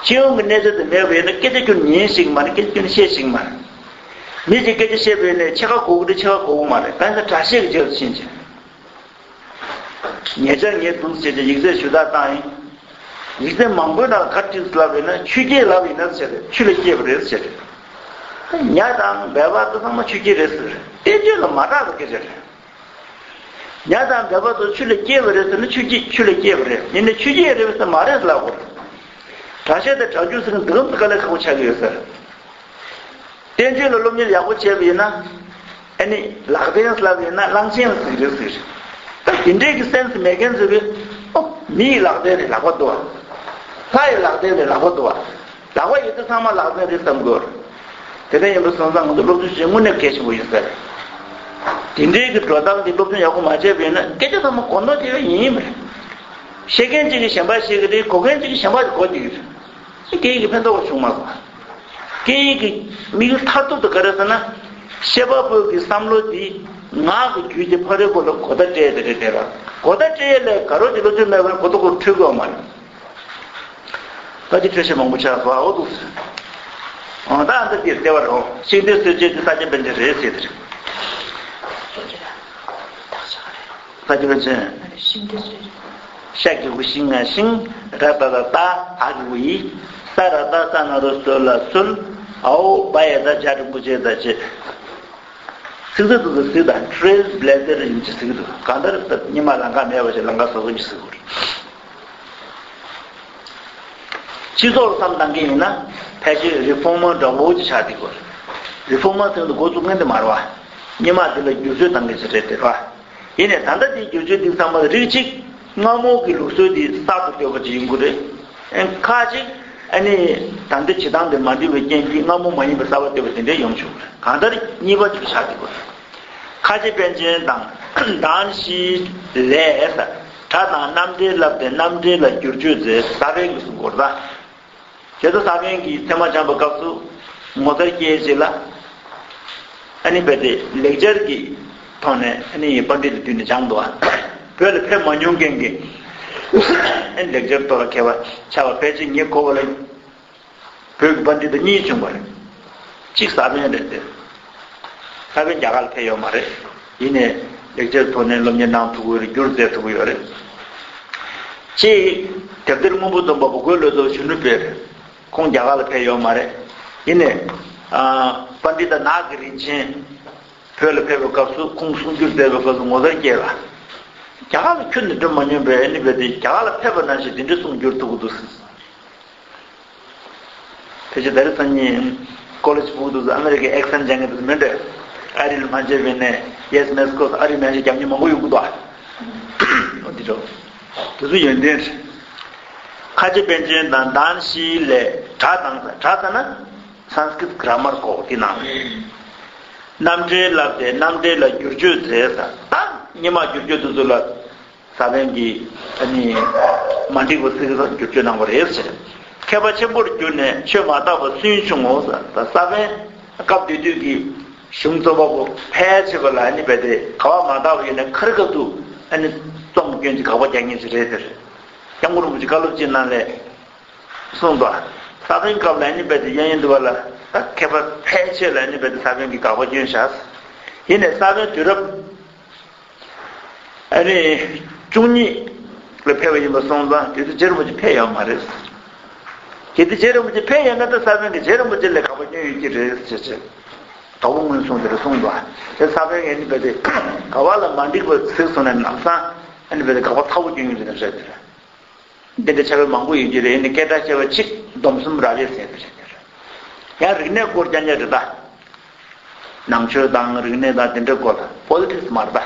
སྤྱི་ཡོངས་ཀྱི་གནས་ཚད་དེ་མེད་པ་ཡིན་ན་སྐད་ཆ་ཁྱོན་ཉན་ཞིག་མ་རེད། སྐད་ཆ་ཁྱོན་བཤད་ཞིག་མ་རེད། མི་གཅིག་སྐད་ཆ་བཤད་པ་ཡིན་ནའི་ཕྱེད་ཀ་གོ་གི་རེད། ཕྱེད་ཀ་གོ་གི་མ་རེད། གང་ཡིན་ཟེར་གྲྭ་བཤད་ཀྱི་རྗེས་སུ་ཕྱིན་བྱས། ཉེ་ཆར་ངས་འདུག་བྱས་ཏེ་ཡིག་ཚད་ཞུ་དག་བཏང་ཡིན། ཡིག་ཚད་མང་པོའི་ནང་ག་རེ་བྲིས་ལབ་ཡིན་ན་ཆོས་སྐྱེས་ལབ་ཡིན་ན་ཟེར་རེད། ཆོས་ལ་སྐྱེས་པ་རེད་ཟེར་རེད། ཉ་དང་སྦལ་པ་དེ་ཚང་མ་ཆོས་སྐྱེས་རེད་ཟེར་རེད། བསྟན་བཅོས་ལ་མ་གྲགས་པའི་སྐད་ཆ་རེད། ཉ་དང་སྦལ་པ་དེ་ཆོས་ལ་སྐྱེས་པ་རེད་ཟེར་ན་ཆོས་སྐྱེས་ཆོས་ལ་སྐྱེས་པ་རེད། ཡིན་ནའི་ཆོས་སྐྱེས་རེད་ཟེར་མ་རེད་ལབ་དགོས་རེད། གྲྭ་བཤད་དང་གྲྭ་རྒྱུན་ཟེར་མཁན་འདི་ག་ཙམ་དཀའ་ལས་ཁག་པོ་ཆགས་ཀྱི་ཡོད་ཟེར། བསྟན་བཅོས་ལ་སློབ་གཉེར་ཡག་པོ་བྱས་པ་ཡིན་ན། ཨ་ནི་ལག་ལྡན་ལབ་ཡིན་ན་གླང་ཆེན་ལ་ཟེར་གི་རེད་ཟེར། ད་དེ་འདྲའི་གི་སེམས་མེད་མཁན་ཚོས་ཨོ་མི་ཡི་ལག་ལྡན་རེད་ལག་པ་འདུག་བ། ལྷ་ཡི་ལག་ལྡན་རེད་ལག་པ་འདུག་བ། ལག་པ་ཡོད་དུས་ཚང་མ་ལག་ལྡན་རེད་བསམ་དགོས། དེ་འདྲ་ཡིན་པ་སོང་ཙང་ང་ཚོ་སློབ་སྦྱོང་བྱེད་དངོས་གནས་གལ་ཆེན་པོ་ཡིན་ཟེར། དེ་འདྲའི་གི་འགྲོ་སྟངས་དེ་སློབ་སྦྱོང་ཡག་པོ་མ་བྱས་པ་ཡིན་ན་སྐད་ཆ་ཚང་མ་གོ་མདོག་དེ་བས་ཡིན་ཡིན་པ་རེད། བཤད་མཁན་གཅིག་གིས་གཞན་པ་བཤད་གི་རེད། གོ་མཁན་གཅིག་གིས་གཞན་པ་གོ་བསྡད་གི་རེད། སྐད་ཡིག་གི་ཕན་ཐོགས་བྱུང་མ་སོང་། སྐད་ཡིག་གི་དམིགས་ཡུལ་མཐར་ཐུག་ཏུ་ག་རེ་ཟེར་ན། བཤད་པ་པོ་གི་བསམ་བློ་འདི་ངག་གི་བརྒྱུད་དེ་ཕ་རོལ་པོ་ལ་གོ་བརྡ་སྤྲད་དེ་རེད་དེ་ར། གོ་བརྡ་སྤྲད་ཡས་ལས་དགའ་རོགས་ཀྱི་སློབ་སྦྱོང་མེད་པར་གོ་བརྡ་ཁོ་འཕྲོད་དགོས་མ་རེད། ད་ཅི་འཕྲོད་བཤད་མང་པོ་ཆགས་སོ་ཨོ་འདུག་ཟེར། ཨང་ད་ཨ་ད་འདིར་བདེ་བར་འོང་། ཤིང་རྟའི་སྲོལ་འབྱེད་འདི་ས་སྐྱ་པཎ་ཆེན་རེད་ཟེར་དེ་རེད། ས་སྐྱ་པཎ་ཆེན། ཤ་གི་གུ་ཤིང་ང་ཤིང་། ར་ད་ད་ད་ཨ་གི་གུ་ཡི། ས་ར་ད་ས་ན་རོ་སོ་ལ་སོལ། ཨའོ་བ་ཡ་ད་བྱ་རིན་པོ་ཆེ་ད་ཆེ། ཚིག་ཚིག་ཏུ་ཚིག་དང་ཊེལ་སི་ལེ་ཊར་ཡིན་གྱི་ཚིག་འདུག་གང་ལྟར་ཉི་མ་ལང་ཀ་མེད་པ་ཞིག་ལང་ཀ་བཟོ་གི་ཚིག་འདུག་སྤྱི་ཚོགས་ལ་བསམ་བཏང་གི་ཡིན་ན་ཕལ་ཆེར་རི་ཕོར་མར་འདྲ་བོ་ཅིག་ཆགས་བསྡད་དགོས། རི་ཕོར་མར་ཟེར་དུས་འགོ་བཙུགས་མཁན་དེ་མ་རེད་བ། སྔོན་མ་དེ་ལ་བསྒྱུར་བཅོས་བཏང་གི་ཅིག་རེད་དེ་ར། ཡིན་ནའི་ད་ལྟ་དེའི་བསྒྱུར་བཅོས་འདི་ཚང་མ་རིགས་གཅིག་སྔ་མོ་གི་ལུགས་སྲོལ་འདི་གསར་དུ་བཏོད་པ་ཅིག་ཡིན་དགོས་རེད། ཨ་ཁ་ཅིག་ཨ་ནི་ད་ལྟའི་བྱེད་སྟངས་དེ་མ་འགྲིག་པའི་རྐྱེན་གྱིས་སྔ་མོ་མ་ཡིན་པའི་གསར་པ་བཏོད་པ་དེ་འདྲ་ཡོང་ཆོག་གི་རེད། གང་ལྟར་གཉིས་པ་ཅིག་ཆགས་ཀྱི་ཡོད་རེད། ཁ་ཆེ་པཎ་ཆེན་དང་། དང་ཞི་ལས། གྲྭ་དང་རྣམ་འགྲེལ་བསླབས་ཏེ་རྣམ་འགྲེལ་ལ་བསྒྱུར་བཅོས་མཛད། ས་པཎ་གྱིས་གསུང་གི་ཡོད་རེད་ད། དེ་ཚོ་ས་པཎ་གྱིས་ཚད་མ་སྦྱངས་པའི་སྐབས་སུ་ངོ་མཚར་སྐྱེས་ཅིག་ལ། ཨ་ནི་རྦད་དེ་ལེགས་སྦྱར་གྱི་ཐོག་ནས་ཨ་ནི་པཎྜི་ཏ་བསྡུས་ནས་སྦྱངས་འདུག་ཨ། བོད་ལ་ཕེབས་མ་མྱོང་མཁན་གྱི་ཨ་ནི་ལེགས་སྦྱར་ཐོག་ལ་མཁས་པ་ཆགས་པ་ཕལ་ཆེར་ངས་གོ་བ་ལ། བོད་ཀྱི་པཎྜི་ཏ་གཉིས་བྱུང་བ་རེད། གཅིག་ས་པཎ་རེད་དེ། ས་པཎ་རྒྱ་གར་ལ་ཕེབས་ཡོད་མ་རེད། ཡིན་ནའི་ལེགས་སྦྱར་ཐོག་ནས་སློབ་གཉེར་གནང་ཐུབ་ཀྱི་ཡོད་རེད། བསྒྱུར་མཛད་ཐུབ་ཀྱི་ཡོད་རེད། གཅིག་དེབ་ཐེར་སྔོན་པོ་འདོན་པ་པོ་གོས་ལོ་ཙཱ་བ་གཞོན་ནུ་དཔལ་རེད། ཁོང་རྒྱ་གར་ལ་ཕེབས་ཡོད་མ་རེད། ཡིན་ནའི། ཨ། པཎྜི་ཏ་ནག་གི་རིན་ཆེན་བོད་ལ་ཕེབས་པའི་སྐབས་སུ་ཁོང་གསུང་བསྒྱུར་མཛད་པའི་སྐབས་སུ་ངོ་མཚར་སྐྱེས་ལ། རྒྱ་གར་ལ་ཁྱོན་ནས་འགྲོ་མ་མྱོང་པས་ཨ་ནི་རྦད་དེ་རྒྱ་གར་ལ་ཕེབས་པ་ནང་བཞིན་དེ་འདྲ་གསུང་བསྒྱུར་ཐུབ་ཀྱི་འདུག་ཟེར། ཕལ་ཆེར་ད་རེས་སང་ཉིན་ཀོ་ལེ་ཇི་ཕྲུ་གུ་དེ་ཚོ་ཨ་མེ་རི་ཀའི་ཨེག་སེན་ཊི་སྦྱང་མཁན་དེ་ཚོ་མི་འདྲ། ཨ་རི་ལ་མ་བྱས་པའི་ནས་ཡེ་སི་མེ་སི་ཀོ་ཨ་རི་མ་བྱས་རྒྱབ་མྱོང་མང་པོ་ཡོང་གི་འདུག་ཨ། འོ་འདི་འདྲ། དེ་ཚོ་ཡོན་ཏན་རེད། ཁ་ཆེ་པཎ་ཆེན་དང་དང་ཞི་ལས་གྲྭ་དང་ས་གྲྭ་ས་ན་སཾ་སྐྲྀཏ་གྷི་ར་མར་གོ་དེ་ནང་། རྣམ་འགྲེལ་བསླབས་ཏེ་རྣམ་འགྲེལ་ལ་བསྒྱུར་བཅོས་མཛད་ས་ད་སྔོན་མ་བསྒྱུར་བཅོས་དེ་ཚོ་ལ། ས་པཎ་གྱིས་ཨ་ནི་མ་འགྲིག་པ་ཚིག་ཙམ་བསྒྱུར་བཅོས་གནང་བ་རེད་ཟེར། མཁས་པ་ཆེན་པོར་གྱུར་ནས་ཆོས་མ་དག་པ་སུན་ཕྱུང་ངོ་ཟེར། ད་ས་པཎ་སྐབས་དེ་དུས་ཀྱི་གཞུང་རྩོམ་པ་པོ་ཕལ་ཆེ་བ་ལ་ཨ་ནི་རྦད་དེ་ག་བ་མ་དག་པ་ཡོད་ན་ཁ་རི་ཁ་ཐུག་ཨ་ནི་རྩོམ་སྐྱོན་གྱི་དགག་པ་རྒྱག་མཁན་ཞིག་རེད་དེ། སྐྱབས་མགོན་རིན་པོ་ཆེ་བཀའ་སློབ་ཅིག་གནང་ལས་གསུངས་པ། ས་པཎ་སྐབས་ལ་ཨ་ནི་རྦད་དེ་གཡས་གཡོན་འདུལ་བ་ལ་ད་མཁས་པ་ཕལ་ཆེ་ལ་ཨ་ནི་རྦད་དེ་ས་པཎ་གྱི་དགག་པ་སྐྱོན་བཞག་ཡིན་ནའི་ས་པཎ་དུས་རབས། ཨ་ནི། བཅུ་གཉིས་ལ་ཕེབས་པ་ཡིན་པ་སོང་ཙང་དེ་དུས་རྗེ་རིན་པོ་ཆེ་ཕེབས་ཡོད་མ་རེད། གལ་ཏེ་རྗེ་རིན་པོ་ཆེ་ཕེབས་ཡོད་ན་ད་ས་པཎ་གྱིས་རྗེ་རིན་པོ་ཆེ་ལ་དགག་པ་སྐྱོན་ཡོད་ཀྱི་རེད་ཟེར་བྱས། དོལ་པོ་མངོན་སུམ་དེ་ལ་གསུངས་པ། དེ་ས་པཎ་གྱིས་ཨ་ནི་རྦད་དེ་ག་བ་ལ་མ་འགྲིག་པ་ཚིག་གསུངས་ན་ལམ་སང་ཨ་ནི་རྦད་དེ་དགག་པ་ཚ་པོ་སྐྱོན་ཡོད་ཀྱི་རེད་ཟེར། འདི་འདྲ་ཁྱད་པར་མང་པོ་ཡོད་ཀྱི་རེད། ནི་སྐད་གྲགས་ཆེ་བ་གཅིག་སྡོམ་གསུམ་རབ་དབྱེ་ཟེར་གྱི་རེད། ཡང་རིག་གནས་སྐོར་རྐྱང་རྐྱང་རེད་ད། ནང་ཆོས་དང་རིག་གནས་དང་དེ་འདྲའི་སྐོར་ལ་པོ་ལི་ཊིག་སི་མ་རེད་ད།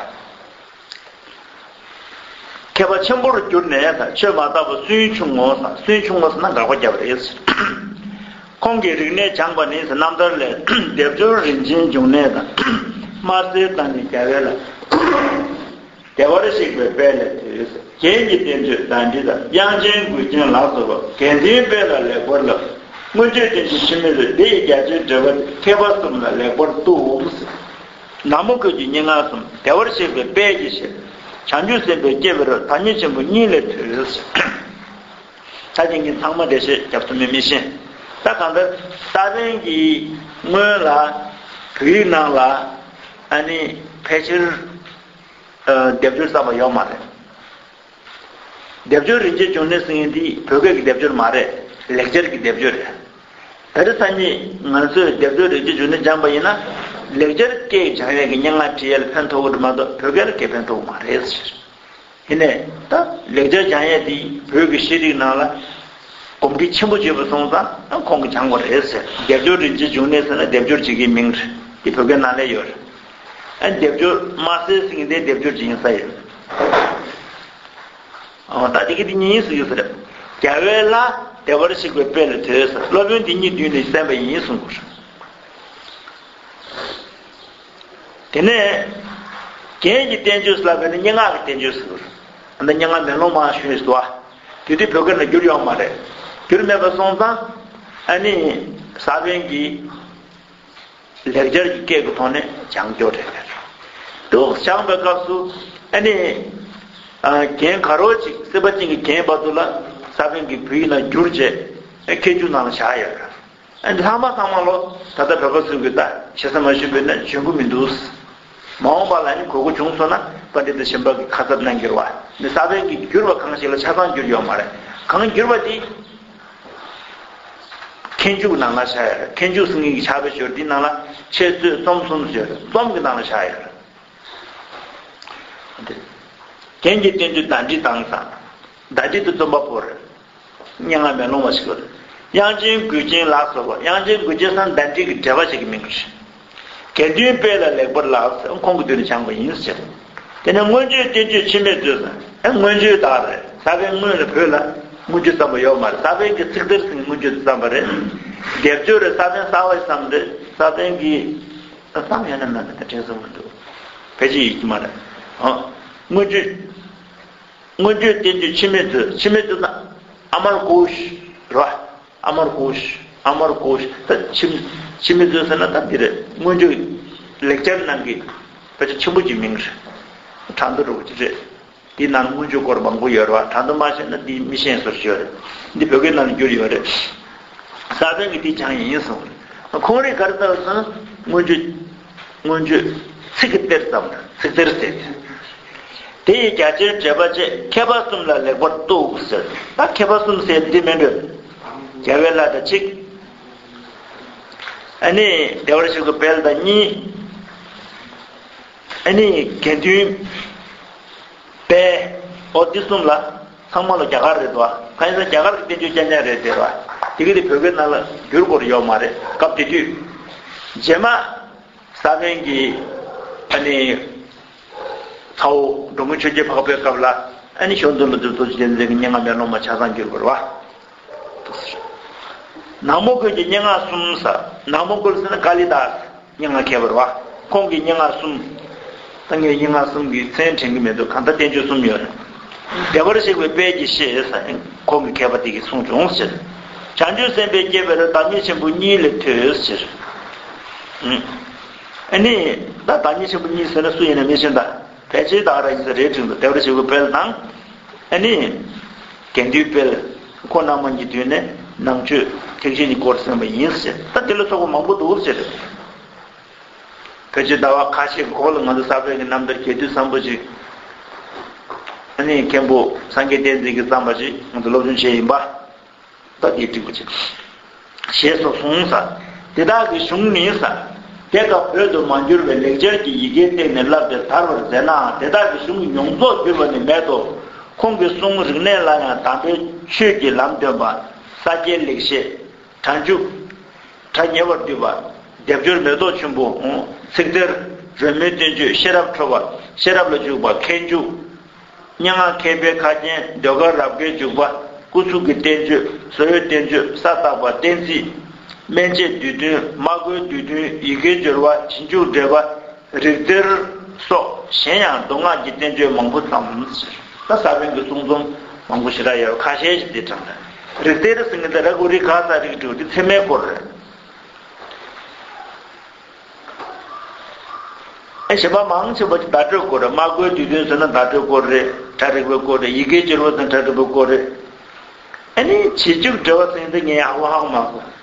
མཁས་པ་ཆེན་པོར་གྱུར་ནས་ད་ཆོས་མ་དག་པ་སུན་ཕྱུང་ངོ་ཟེར། སུན་ཕྱུང་ངོ་ཟེར་ན་དགག་པ་བརྒྱབ་པ་རེད། ཁོང་གིས་རིག་གནས་སྦྱངས་པ་ནི་རྣམ་ཐར་ལས་སྡེབ་སྦྱོར་རིན་ཆེན་འབྱུང་གནས་དང་དམར་གསལ་དང་ནི་རྒྱལ་བའི་ལ། བདེ་བར་གཤེགས་པའི་དཔལ་ལས་ཐོས། རྒྱན་གྱི་བསྟན་བཅོས་ཟླ་སྒྲིལ་དང་། དབྱངས་ཅན་མགུལ་རྒྱན་ལ་སོགས་པ། དགེ་འདུན་དཔལ་ལ་ལེགས་པར་བསླབས། མངོན་སྤྱོད་བསྟན་བཅོས་འཆི་མེད་ལ། འདི་ཡི་རྒྱ་ཆེར་འགྲེལ་པ་མཁས་པ་གསུམ་ལ་ལེགས་པར་གཏུགས། ན་མོ་ཁུལ་གྱི་སྙན་ངག་གསུམ། བདེ་བར་གཤེགས་པའི་དཔལ་གྱི་ཞལ། བྱང་ཆུབ་སེམས་དཔའི་སྐྱེ་བའི་རོ། བདག་ཉིད་ཆེན་པོ་གཉིས་ལས་ཐོས། ད་དེ་ངས་ཚང་མ་འགྲེལ་བཤད་རྒྱབ་ཐུབ་མིན་མི་ཤེས། ད་གང་ལྟར་ས་པཎ་གྱིས་སྔོན་ལ་བོད་ཡིག་ནང་ལ་ཨ་ནི་ཕལ་ཆེར། ཨ། སྡེབ་སྦྱོར་བརྩམས་པ་ཡོད་མ་རེད། སྡེབ་སྦྱོར་རིན་ཆེན་འབྱུང་གནས་ཟེར་མཁན་འདི་བོད་སྐད་ཀྱི་སྡེབ་སྦྱོར་མ་རེད། ལེགས་སྦྱར་གྱི་སྡེབ་སྦྱོར་རེད། ད་རེས་སང་ཉིན་ང་ཚོས་སྡེབ་སྦྱོར་རིན་ཆེན་འབྱུང་གནས་སྦྱངས་པ་ཡིན་ན། ལེགས་སྦྱར་སྐད་སྦྱང་ཡས་ཀྱི་སྙན་ངག་འབྲི་ཡས་ལ་ཕན་ཐོགས་ཀྱི་རེད་མ་གཏོགས་བོད་སྐད་ལ་སྐད་ཕན་ཐོགས་ཀྱི་མ་རེད་ཟེར། ཡིན་ནའི་ད་ལེགས་སྦྱར་སྦྱང་ཡས་འདི་བོད་ཀྱི་ཤེས་རིག་ནང་ལ་གོམས་འདྲིས་ཆེན་པོ་བྱས་པ་སོང་ཙང་ཨ་ཁོང་གིས་སྦྱངས་པ་རེད་ཟེར། སྡེབ་སྦྱོར་རིན་ཆེན་འབྱུང་གནས་ཟེར་ན་སྡེབ་སྦྱོར་བྱེད་ཀྱི་མིང་རེད། འདི་བོད་སྐད་ནང་ལ་ཡོད་རེད། ཨ་སྡེབ་སྦྱོར་དམར་གསལ་ཟེར་མཁན་དེ་སྡེབ་སྦྱོར་བྱེད་ཀྱི་ས་ཡོད། ཨ་ད་དེ་གི་དེ་གཉིས་ཟེར་གྱི་ཟེར། རྒྱལ་བའི་ལྷ་བདེ་བར་གཤེགས་པའི་དཔལ་ལས་ཐོས་ཟེར། སློབ་དཔོན་དེ་ཉིད་མདུན་ནས་གསན་པ་ཡིན་གསུངས་པ་རེད། དེ་ནས་རྒྱན་གྱི་བསྟན་བཅོས་ལབ་པ་ནི་སྙན་ངག་གི་བསྟན་བཅོས་ཟེར། ཨ་ནི་སྙན་ངག་མེ་ལོང་མ་ཞུས་སོ། དེ་དུས་བོད་སྐད་ནང་བསྒྱུར་ཡོད་མ་རེད། བསྒྱུར་མེད་པ་སོང་ཙང་ཨ་ནི་ས་པཎ་གྱིས་ལེགས་སྦྱར་གྱི་སྐད་ཀྱི་ཐོག་ནས་སྦྱང་སྐྱོར་རེད། དུ་སྦྱངས་པའི་སྐབས་སུ་ཨ་ནི་ཨ་རྒན་ག་རོ་ཅིག་སྲིད་པ་ཅན་གྱི་རྒན་བར་དུ་ལ་ས་པཎ་གྱིས་བོད་ཡིག་ནང་བསྒྱུར་བྱས་མཁས་འཇུག་ནང་ལ་བཞག་ཡོད། ཨ་ནི་ལྷག་མ་ཚང་མ་ལོ་ད་ལྟ་བོད་པ་ཚོས་གི་ད་ཞེ་ས་མ་ཞུས་པས་ན་འཇོན་པོ་མི་འདུག། མ་འོངས་པ་ལ་ནི་དགོས་མཁོ་བྱུང་སོང་ན་པཎྜི་ཏ་གཞན་པ་གི་ཁ་གསབ་གནང་གི་རེད་བ། འདི་ས་པཎ་གྱིས་བསྒྱུར་བ་གང་ཞིག་ལ་ཆ་ཚང་བསྒྱུར་ཡོད་མ་རེད། གང་བསྒྱུར་བ་དེ་མཁས་འཇུག་ནང་ལ་བཞག་ཡོད་རེད། མཁས་འཇུག་ཟེར་མཁན་གྱི་ཕྱག་དཔེ་ཞོར་འདིའི་ནང་ལ་འཆད་རྩོད་རྩོམ་གསུམ་ཡོད་རེད། རྩོམ་གྱི་ནང་ལ་བཞག་ཡོད་རེད། རྒྱན་གྱི་བསྟན་བཅོས་ཟླ་སྒྲིལ་དང་ཟེར། ཟླ་སྒྲིལ་དེ་རྩོམ་པ་པོ་རེད། སྙན་ངག་མེ་ལོང་བ་ཞིག་རེད། དབྱངས་ཅན་མགུལ་རྒྱན་ལ་སོགས་པ། དབྱངས་ཅན་མགུལ་རྒྱན་ཟེར་ན་ཟླ་སྒྲིལ་གྱི་འགྲེལ་པ་ཞིག་གི་མིང་རེད། དགེ་འདུན་དཔལ་ལ་ལེགས་པར་བཀླགས། ཁོང་གི་དུས་ནས་སྦྱངས་པ་ཡིན་ཟེར། དེ་ནས་མངོན་བརྗོད་བསྟན་བཅོས་འཆི་མེད་མཛོད་ཟེར། ཨེ་མངོན་བརྗོད་དག་རེད། ས་པཎ་སྔོན་ལ་བོད་ལ་མངོན་བརྗོད་བརྩམས་པ་ཡོད་མ་རེད། ས་པཎ་གྱི་ཚིག་གཏེར་ཟེར་མཁན་མངོན་བརྗོད་དུ་བརྩམས་པ་རེད། སྡེབ་སྦྱོར་རེད། ས་པཎ་གསར་བ་ཞིག་བརྩམས་རེད། ས་པཎ་གྱི་བརྩམས་ཡོད་ན་མེད་ན་ད་དྲན་སོང་མི་འདུག་ཕལ་ཆེར་ཡོད་ཀྱི་མ་རེད། ཨ། མངོན་བརྗོད། མངོན་བརྗོད་བསྟན་བཅོས་འཆི་མེད་མཛོད། འཆི་མེད་མཛོད་ན་ཨ་མར་ཀོ་ཤ་རེད་བ། ཨ་མར་ཀོ་ཤ། ཨ་མར་ཀོ་ཤ། ད་འཆི་འཆི་མེད་མཛོད་ཟེར་ན་ད་འདི་རེད། མངོན་བརྗོད་ལེགས་སྦྱར་ནང་གི་ཕལ་ཆེར་ཆེན་པོ་གཅིག་མིང་རེད། ཁྲ་མདོ་འདྲ་བོ་ཅིག་རེད། འདི་ནང་མངོན་བརྗོད་སྐོར་མང་པོ་ཡོད་རེད་བ། ཁྲ་མདོ་མ་ཤེས་ན་འདི་མི་ཤེས་བཟོ་ཞིག་ཡོད་རེད། འདི་བོད་སྐད་ནང་ལ་བསྒྱུར་ཡོད་རེད། ས་པཎ་གྱིས་འདི་སྦྱངས་ཡིན་གསུངས། ཁོང་རང་ག་རེ་ལྟ་བུ་ཟེར་ན་མངོན་བརྗོད། མངོན་བརྗོད་ཚིག་གི་གཏེར་ཙམ་རེད། ཚིག་གཏེར་ཟེར་ཏེ། དེ་ཡི་རྒྱ་ཆེར་འགྲེལ་པ་བཅས་མཁས་པ་གསུམ་ལ་ལེགས་པར་གཏུགས་ཟེར། ད་མཁས་པ་གསུམ་ཟེར་འདི་མིན་འགྲོ། རྒྱལ་བའི་བླ་དང་གཅིག་ཨ་ནི་བདེ་བར་གཤེགས་པའི་དཔལ་དང་གཉིས། ཨ་ནི་དགེ་འདུན་དཔལ། ཨོ་འདི་གསུམ་ལ་ཚང་མ་ལ་རྒྱ་གར་རེད་དོ། ཁ་ཡིན་ས་རྒྱ་གར་གྱི་བསྟན་བཅོས་རྐྱང་རྐྱང་རེད་དེ་བ། དེ་གི་དེ་བོད་སྐད་ནང་ལ་བསྒྱུར་དགོས་ཡོད་མ་རེད། སྐབས་དེ་དུས་རྗེས་མ་ས་པཎ་གྱི་ཨ་ནི་ཚ་བོ་འགྲོ་མགོན་ཆོས་རྒྱལ་འཕགས་པའི་སྐབས་ལ་ཨ་ནི་གཞོན་ནུ་ལ་དུ་རྡོ་རྗེ་གདན་འཛིན་གྱི་སྙན་ངག་མེ་ལོང་མ་ཆ་ཚང་བསྒྱུར་བར་བ། ནག་མོ་ཀོན་གྱི་སྙན་ངག་གསུམ་ཟེར། ནག་མོ་ཀོན་ཟེར་ན་ཀཱ་ལི་དཱས་སྙན་ངག་མཁས་པ་རེད་བ། ཁོང་གི་སྙན་ངག་གསུམ། ད་ངས་སྙན་ངག་གསུམ་གྱི་མཚན་དྲན་གྱི་མི་འདུག་གང་ལྟར་བསྟན་བཅོས་གསུམ་ཡོད་རེད། བདེ་བར་གཤེགས་པའི་དཔལ་གྱིས་བཤད་ཟེར་ནས་ཁོང་གི་མཁས་པ་དེ་གིས་གསུངས་བྱུང་ཟེར། བྱང་ཆུབ་སེམས་དཔའི་སྐྱེ་བོས་བདག་ཉིད་ཆེན་པོ་གཉིས་ལས་ཐོས་ཟེར། ཨ་ནི་ད་བདག་ཉིད་ཆེན་པོ་གཉིས་ཟེར་ན་སུ་ཡིན་ན་མི་ཤེས་ད། ཕལ་ཆེར་བདག་རང་ཡིན་ས་རེད་དྲན་འདུག་བདེ་བར་གཤེགས་པའི་དཔལ་དང་། ཨ་ནི། དགེ་འདུན་དཔལ། ཁོང་རྣམ་མང་གི་དུས་ནས་ནང་ཆོས་ཐེག་ཆེན་གྱི་སྐོར་གསན་པ་ཡིན་ཟེར། ད་དེ་ལ་སོགས་པ་མང་པོ་འདུག་ཟེར། ཕལ་ཆེར་ཟླ་བ་ཁ་ཤས་ཀྱི་གོང་ལ་ང་ཚོ་ས་པཎ་གྱི་རྣམ་ཐར་རྒྱས་བསྡུས་བཟང་པོ་ཅིག་ཨ་ནི་མཁན་པོ་སངས་རྒྱས་བསྟན་འཛིན་གྱིས་བརྩམས་པ་ཅིག་ང་ཚོ་སློབ་སྦྱོང་བྱས་ཡིན་པ། ད་དེ་འགྲིག་པ་ཅིག་ཞེས་སོགས་གསུངས་ས། དེ་དག་གི་གཞུང་ནི་ས། དེ་སྐབས་བོད་དུ་མ་འགྱུར་བའི་ལེགས་སྦྱར་གྱི་ཡི་གེའི་སྟེང་ནས་བསླབས་ཏེ་དར་བར་མཛད་ནའང་དེ་དག་གི་གཞུང་གི་མྱོང་ཚོར་བསྒྱུར་བ་ནི་མེད་དོ། ཁོང་གི་གསུང་རིག་གནས་ལ་ཡང་དམ་པའི་ཆོས་ཀྱི་ལམ་སྟོན་པ། ས་སྐྱའི་ལེགས་བཤད། སྒྲ་འཇུག་སྒྲ་ཉེ་བར་བསྡུས་པ། སྡེབ་སྦྱོར་མེ་ཏོག་ཆུན་པོ། ཚིག་གཏེར། རོལ་མོའི་བསྟན་བཅོས། ཤེས་རབ་འཕྲོ་བ། ཤེས་རབ་ལ་འཇུག་པ། མཁས་འཇུག་སྙན་ངག་མཁས་པའི་ཁ་རྒྱན། ཟློས་གར་རབ་དགའི་འཇུག་པ། སྐུ་གཟུགས་ཀྱི་བསྟན་བཅོས། བཟོ་བོའི་བསྟན་བཅོས། ས་བརྟག་པ། གཏན་ཚིགས། སྨན་དཔྱད་བསྡུས་དོན། སྨྲ་སྒོའི་བསྡུས་དོན། ཡི་གེའི་སྦྱོར་བ། རྗེས་འཇུག་འགྲེལ་པ། རིགས་གཏེར་སོགས་གཞན་ཡང་མདོ་སྔགས་ཀྱི་བསྟན་བཅོས་མང་པོ་བརྩམས་ཟེར། ད་ས་པཎ་གྱི་གསུང་རྩོམ་མང་པོ་ཞེ་དྲག་ཡོད། ཁ་ཤས་ཤིག་འདི་དྲངས་ན། རིགས་གཏེར་ཟེར་མཁན་དེ་ར་གོ་རི་ག་ས་རིགས་དྲུག་དེ་ཚད་མའི་སྐོར་རེད། ཨེ་གཞན་པ་མང་ཆེ་བ་ཅིག་བརྡ་སྤྲོད་སྐོར་རེད། སྨྲ་སྒོའི་བསྡུས་དོན་ཟེར་ན་བརྡ་སྤྲོད་སྐོར་རེད། གྲ་རིག་པའི་སྐོར་རེད། ཡི་གེའི་སྦྱོར་བ་ཟེར་ན་གྲ་རིག་པའི་སྐོར་རེད། ཨ་ནི་རྗེས་འཇུག་འགྲེལ་པ་ཟེར་མཁན་དེ་ངས་ཧ་གོ་ཧ་གོ་མ་སོང་།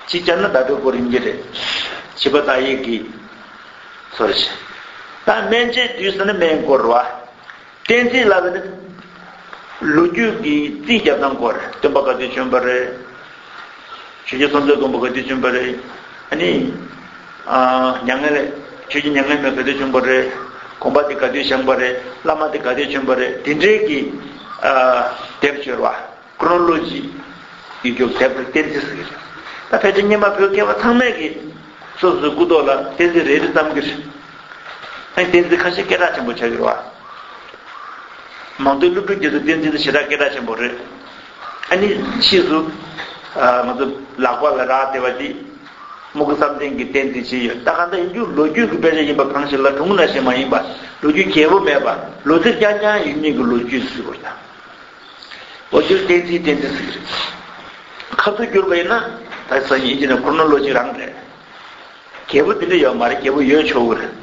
ཅིག་བྱས་ན་བརྡ་སྤྲོད་སྐོར་ཡིན་གྱི་རེད། བྱིས་པ་བརྡ་ཡིག་གི་སོར་ཞིག་ད་སྨན་དཔྱད་བསྡུས་ཟེར་ན་སྨན་སྐོར་རེད་བ། གཏན་ཚིགས་ལབ་པ་ནི་ལོ་རྒྱུས་ཀྱི་རྩིས་རྒྱབ་སྟངས་སྐོར། སྟོན་པ་ག་དུས་བྱོན་པ་རེད། ཆོས་རྒྱལ་སྲོང་བཙན་སྒམ་པོ་ག་དུས་བྱོན་པ་རེད། ཨ་ནི། ཨ། མྱ་ངན་ལས། ཆོས་རྒྱལ་མྱ་ངན་མེད་ག་དུས་བྱོན་པ་རེད། དགོན་པ་དེ་ག་དུས་བཞེངས་པ་རེད། བླ་མ་དེ་ག་དུས་བྱོན་པ་རེད། དེ་འདྲའི་གི། ཨ། དེབ་སྦྱོར་བ། ཀྲོ་ནོ་ལོ་ཇི། ཡིག་རྒྱུགས་དེབ་ལ་གཏན་ཚིགས་ཟེར་གི་རེད། ད་ཕལ་ཆེར་སྔོན་མ་བོད་མཁས་པ་ཚང་མས་གི་སོ་སོའི་སྐུ་ཐོག་ལ་གཏན་ཚིགས་རེ་རེ་བརྩམས་ཀྱི་རེད། ཨ་ནི་གཏན་ཚིགས་ཁ་ཤས་སྐད་གྲགས་ཆེན་པོ་ཆགས་ཀྱི་རེད་བ། མང་ཐོས་སློབ་ཕྲུག་རྒྱ་མཚོའི་གཏན་ཚིགས་དེ་ཞེ་དྲག་སྐད་གྲགས་ཆེན་པོ་རེད། ཨ་ནི་ཕྱིས་སུ། ཨ། ང་ཚོ་ལག་པ་ལ་རག་བསྡད་པ་འདི། སྨུ་གུ་བསམ་གཏན་གྱི་གཏན་ཚིགས་ཅིག་ཡོད། ད་གང་ལྟར་ཡིན་རྒྱུ་ལོ་རྒྱུས་ཀྱི་དཔེ་ཆ་ཡིན་པ་གང་ཞིག་ལ་གྲུང་ནང་བཞིན་མ་ཡིན་པ། ལོ་རྒྱུས་རྒྱས་པོ་མེད་པ། ལོ་ཚིགས་རྐྱང་རྐྱང་ཡོད་མཁན་གྱི་ལོ་རྒྱུས་ཟེར་དགོས་རེད་ད། འོ་དེར་གཏན་ཚིགས་གཏན་ཚིགས་ཟེར་གྱི་རེད། ཁ་ཐུག་བསྒྱུར་བ་ཡིན་ན། ད་སང་ཉིན་ཡིན་གྱི་ན་ཀྲོ་ནོ་ལོ་ཇི་རང་རེད། རྒྱས་པོ་དེ་འདྲ་ཡོད་མ་རེད། རྒྱས་པོ་ཡོད་ཆོག་གི་རེད།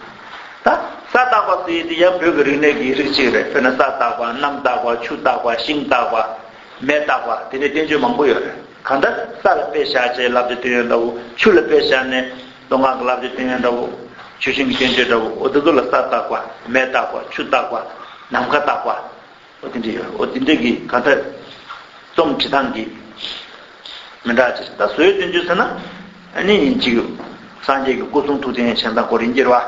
ད་ས་བརྟག་པ་ཟེར་ཡས་དེ་ཡང་བོད་ཀྱི་རིག་གནས་ཀྱི་རིགས་གཅིག་རེད། དཔེར་ན་ས་བརྟག་པ། གནམ་བརྟག་པ། ཆུ་བརྟག་པ། ཤིང་བརྟག་པ། མེ་བརྟག་པ། དེ་འདྲའི་བསྟན་བཅོས་མང་པོ་ཡོད་རེད། གང་ལྟར་ས་ལ་དཔེ་བཞག་བྱས་ལབ་དེ་སྟོན་ཡོད་འདྲ་བོ། ཆུ་ལ་དཔེ་བཞག་ནས་མདོ་སྔགས་ཀྱི་ལབ་དེ་སྟོན་ཡོད་འདྲ་བོ། ཆུ་ཤིང་གི་བསྟན་བཅོས་འདྲ་བོ། འོ་དེ་ཚོ་ལ་ས་བརྟག་པ། མེ་བརྟག་པ། ཆུ་བརྟག་པ། ནམ་མཁའ་བརྟག་པ། འོ་དེ་འདྲ་ཡོད། འོ་དེ་འདྲ་གི་གང་ལྟར་རྩོམ་བྲིས་སྟངས་ཀྱི་མི་འདྲ་ཅིག་ད་བཟོ་བའི་བསྟན་བཅོས་ཟེར་ན་ཨ་ནི་ཡིན་གཅིག་སངས་རྒྱས་ཀྱི་སྐུ་གསུང་ཐུགས་རྟེན་བྱེད་སྟངས་སྐོར་ཡིན་གྱི་རེད་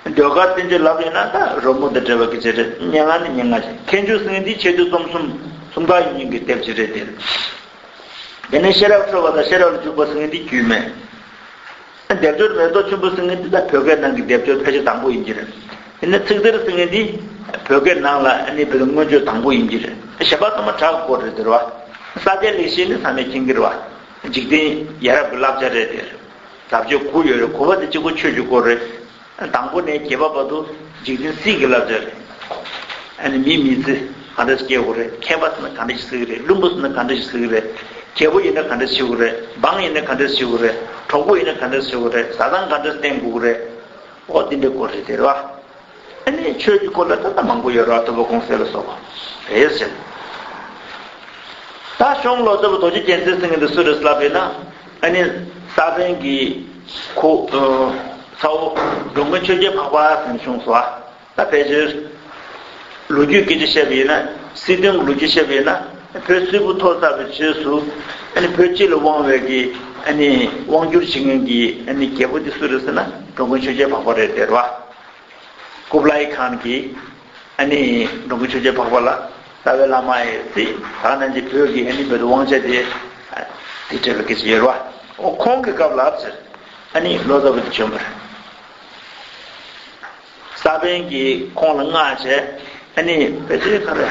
བ། ཟློས་གར་བསྟན་བཅོས་ལབ་ཡོད་ན་ད་རོལ་མོ་དང་འབྲེལ་བ་གི་བྱེད་རེད། སྙན་ངག་ནི་སྙན་ངག་ཅིག་མཁས་འཇུག་ཟེར་མཁན་འདི་ཆེད་དུ་རྩོམ་གསུམ་གསུམ་ཀ་ཡོད་མཁན་གྱི་དེབ་ཅིག་རེད་དེ། དེ་ནས་ཤེས་རབ་འཕྲོ་བ་དང་ཤེས་རབ་ལ་འཇུག་པ་ཟེར་མཁན་འདི་རྒྱུད་སྨད། སྡེབ་སྦྱོར་མེ་ཏོག་ཆུན་པོ་ཟེར་མཁན་འདི་ད་བོད་སྐད་ནང་གི་སྡེབ་སྦྱོར་ཕལ་ཆེར་དང་པོ་ཡིན་གྱི་རེད། ཡིན་ན་ཚིག་གཏེར་ཟེར་མཁན་འདི་བོད་སྐད་ནང་ལ་ཨ་ནི་བོད་སྔོན་བརྗོད་དང་པོ་ཡིན་གྱི་རེད། གཞན་པ་ཚང་མ་བྲག་གི་སྐོར་རེད་ཟེར་བ། ས་སྟེང་ལེགས་བཤད་ནི་ཚང་མས་མཁྱེན་གྱི་རེད་བ། འཇིག་རྟེན་ཡ་རབས་ཀྱི་བསླབ་བྱ་རེད་དེ། ལབ་བྱ་དགུ་ཡོད་རེད། དགུ་པ་དེ་གཅིག་པོ་ཆོས་ཀྱི་སྐོར་རེད། དང་པོ་ནས་བརྒྱད་པ་བར་དུ་འཇིག་རྟེན་སྲིད་ཀྱི་བསླབ་བྱ་རེད། ཨ་ནི་མི་མི་ཚེ་ག་འདྲ་ཞིག་སྐྱེལ་དགོས་རེད། མཁས་པ་ཟེར་ན་ག་འདྲ་ཞིག་ཟེར་གི་རེད། བླུན་པོ་ཟེར་ན་ག་འདྲ་ཞིག་ཟེར་གི་རེད། རྒྱལ་པོ་ཡིན་ན་ག་འདྲ་ཞིག་དགོས་རེད། འབངས་ཡིན་ན་ག་འདྲ་ཞིག་དགོས་རེད། གྲོགས་པོ་ཡིན་ན་ག་འདྲ་ཞིག་དགོས་རེད། བཟའ་ཚང་ག་འདྲ་བསྟེན་དགོས་རེད། འོ་འདི་འདྲའི་སྐོར་རེད་དེ་རེད་བ། ཨ་ནི་ཆོས་ཀྱི་སྐོར་ལ་ད་ལྟ་མང་པོ་ཡོད་རེད་བ། ཐུབ་པ་གོང་གསལ་ལ་སོགས་པ་རེད་ཟེར། ད་གཞུང་ལོ་ཙཱ་བ་རྡོ་རྗེ་རྒྱལ་མཚན་ཟེར་མཁན་དེ་སུ་རེད་ལབ་པས་ན། ཨ་ནི་ས་པཎ་གྱི་ཁོ་ཚ་བོ་འགྲོ་མགོན་ཆོས་རྒྱལ་འཕགས་པ་ཟེར་ནས་གསུངས་སོ། ད་ཕལ་ཆེར་ལོ་རྒྱུས་སྐད་ཆ་བཤད་པ་ཡིན་ན། སྲིད་དོན་གྱི་ལོ་རྒྱུས་བཤད་པ་ཡིན་ན། བོད་སིལ་བུ་མཐོ་ཚར་བའི་རྗེས་སུ་ཨ་ནི་བོད་སྤྱི་ལ་དབང་བའི་གི་ཨ་ནི་དབང་བསྒྱུར་བྱེད་མཁན་གྱི་ཨ་ནི་རྒྱལ་པོ་དེ་སུ་རེད་ཟེར་ན། འགྲོ་མགོན་ཆོས་རྒྱལ་འཕགས་པ་རེད་དེ་རེད་བ། ཀུབ་ལའི་ཁཱན་གྱིས་ཨ་ནི་འགྲོ་མགོན་ཆོས་རྒྱལ་འཕགས་པ་ལ་རྩ་བའི་བླ་མ་ཡི་ཚིག་ད་ནང་གི་བོད་ཀྱི་ཨ་ནི་བོད་དུ་དབང་ཆ་དེ་དེ་སྤྲད་པའི་སྐད་ཆ་ཡོད་རེད་བ། འོ་ཁོང་གི་སྐབས་ལ་ཟེར་ཨ་ནི་ལོ་ཙཱ་བ་དེ་བྱོན་པ་རེད། ས་པཎ་གྱིས་ཁོང་ལ་མངགས་བྱས། ཨ་ནི་བོད་ཆོས་ག་རེ།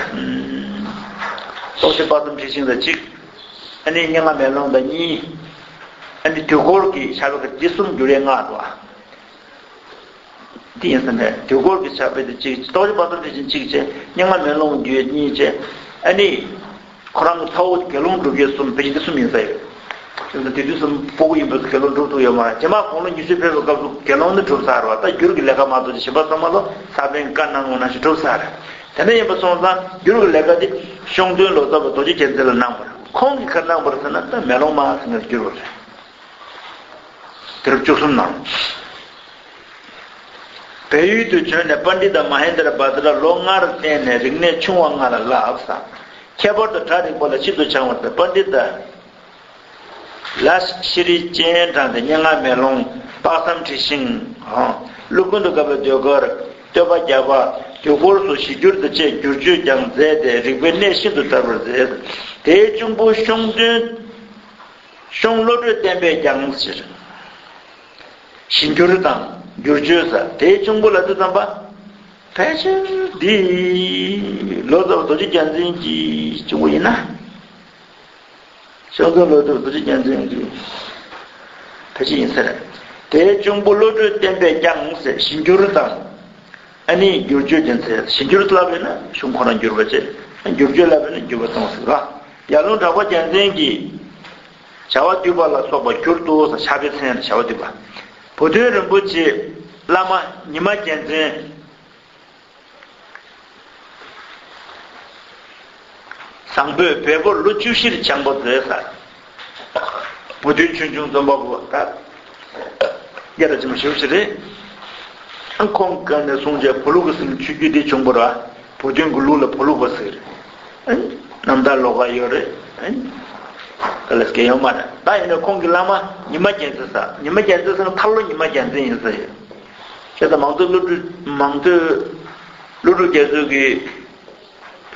རྟོགས་བརྗོད་དཔག་བསམ་འཁྲི་ཤིང་དང་གཅིག་ཨ་ནི་མྱ་ངན་མེ་ལོང་དང་གཉིས། ཨ་ནི་དུས་འཁོར་གྱི་ཆ་བྱད་འདི་གསུམ་བསྒྱུར་ཡས་མངགས་འདུག་ཨ། དེ་ཡིན་ས་ནས་དུས་འཁོར་གྱི་ཆ་བྱད་དེ་གཅིག་རྟོགས་བརྗོད་དཔག་བསམ་འཁྲི་ཤིང་གཅིག་བྱས། མྱ་ངན་མེ་ལོང་བསྒྱུར་ཡས་གཉིས་བྱས། ཨ་ནི་ཁོ་རང་གི་ཚ་བོ་དགེ་སློང་སྒྲུབ་ཡས་གསུམ། ཕལ་ཆེར་འདི་གསུམ་ཡིན་ས་ཡོད། དེ་ཚོ་དེ་དུས་སུ་སྤུ་གུ་ཡིན་པ་ཚོ་དགེ་སློང་སྒྲུབ་ཐུབ་ཡོད་མ་རེད། རྗེས་མ་དགུང་ལོ་ཉི་ཤུ་ཕེབས་པའི་སྐབས་སུ་དགེ་སློང་ནི་གྲུབ་ཚར་བ། ད་བསྒྱུར་གྱི་ལས་ཀ་མ་གཏོགས་གཞན་པ་ཚང་མ་ལོ་ས་པཎ་བཀའ་གནང་ངོ་ནང་བཞིན་གྲུབ་ཚར་རེད། དེ་འདྲ་ཡིན་པ་སོང་ཙང་བསྒྱུར་གྱི་ལས་ཀ་དེ་གཞུང་དོན་ལོ་ཙཱ་བ་རྡོ་རྗེ་རྒྱལ་མཚན་ལ་གནང་བ་རེད། ཁོང་གིས་ག་རེ་གནང་བ་རེད་ཟེར་ན། ད་མེ་ལོང་མ་ཟེར་ནས་བསྒྱུར་བ་རེད། དུས་རབས་བཅུ་གསུམ་ནང་། བལ་ཡུལ་དུ་བྱོན་ནས་པཎྜི་ཏ་མ་ཧེན་དྲ་བྷ་དྲ་ལོ་ལྔར་བསྟེན་ནས་རིག་གནས་ཆུང་བ་ལྔ་ལ་བསླབས། ཁྱད་པར་དུ་སྒྲ་རིག་པ་ལ་ཤིན་ཏུ་སྦྱངས་པ་དང་། པཎྜི་ཏ་ལ་ཤྲཱི་སྤྱན་དྲངས་ཏེ་མྱ་ངན་མེ་ལོང་དཔག་བསམ་འཁྲི་ཤིང་། ཀླུ་ཀུན་ཏུ་དགའ་བའི་ཟློས་གར་བསྟོད་པ་བརྒྱ་པ། དུས་འཁོར་སོགས་ཞིབ་བསྒྱུར་དང་བཅས་བསྒྱུར་བཅོས་ཀྱང་མཛད་དེ་རིག་པའི་གནས་ཤིན་ཏུ་དར་བར་མཛད། དེའི་གཅུང་པོ་གཞུང་དོན། གཞུང་བློ་གྲོས་བསྟན་པས་ཀྱང་ཟེར། ཞིབ་བསྒྱུར་དང་བསྒྱུར་བཅོས་ཟེར། དེའི་གཅུང་པོ་ལབ་དུས་ཙམ་པ། ཕལ་ཆེར་འདི་ལོ་ཙཱ་བ་རྡོ་རྗེ་རྒྱལ་མཚན་གྱི་གཅུང་པོ་ཡིན་ན། ཤོག་ཚོ་ལོ་ཙཱ་བ་རྡོ་རྗེ་རྒྱལ་མཚན་གྱི་ཕལ་ཆེར་ཡིན་ས་རེད། དེའི་གཅུང་པོ་བློ་གྲོས་བསྟན་པས་ཀྱང་ཟེར། ཞིབ་བསྒྱུར་དང་། ཨ་ནི་བསྒྱུར་བཅོས་ཀྱང་མཛད། ཞིབ་བསྒྱུར་ལབ་པས་ན་གཞུང་ཁོ་རང་བསྒྱུར་བ་བྱས། བསྒྱུར་བཅོས་ལབ་པས་ན་བསྒྱུར་བ་གཏོང་ཟེར་བ། ཡར་ཀླུང་གྲགས་པ་རྒྱལ་མཚན་གྱིས་བྱ་བ་བསྡུས་པ་ལ་སོགས་པ་བསྒྱུར་ཏོ་ཟེར། ཕྱག་དཔེའི་མཚན་ཡང་བྱ་བ་བསྡུས་པ། བུ་སྟོན་རིན་པོ་ཆེ་བླ་མ་ཉི་མ་རྒྱལ་མཚན་བཟང་པོས་བལ་པོར་ལོ་བཅུ་བཞིར་སྦྱངས་པ་མཛད་ཟེར། བུ་སྟོན་ཆོས་འབྱུང་རྩོམ་པ་པོ་ད་རྒྱལ་དར་ཆེན་པོ་ཞེ་པོ་ཅིག་རེད། ཁོང་སྒང་ནས་གསུངས་བྱས་བུ་ལུག་གི་སེམས་ཆོས་བརྒྱུད་འདི་བྱུང་བ་རེད། བུ་སྟོན་གྱི་ལུགས་ལ་བུ་ལུག་པ་ཟེར། རྣམ་ཐར་ལོགས་ཀ་ཡོད་རེད། ད་ལས་ཀ་ཡོད་མ་རེད། ད་ཡིན་ན་ཁོང་གི་བླ་མ་ཉི་མ་རྒྱལ་མཚན་ཟེར། ཉི་མ་རྒྱལ་མཚན་ཟེར་ན་ཐར་ལོ་ཉི་མ་རྒྱལ་མཚན་ཡིན་ཟེར་ཡོད། བྱས་ཙང་མང་ཐོས་ཀླུ་སྒྲུབ། མང་ཐོས་ཀླུ་སྒྲུབ་རྒྱ་མཚོ་གི་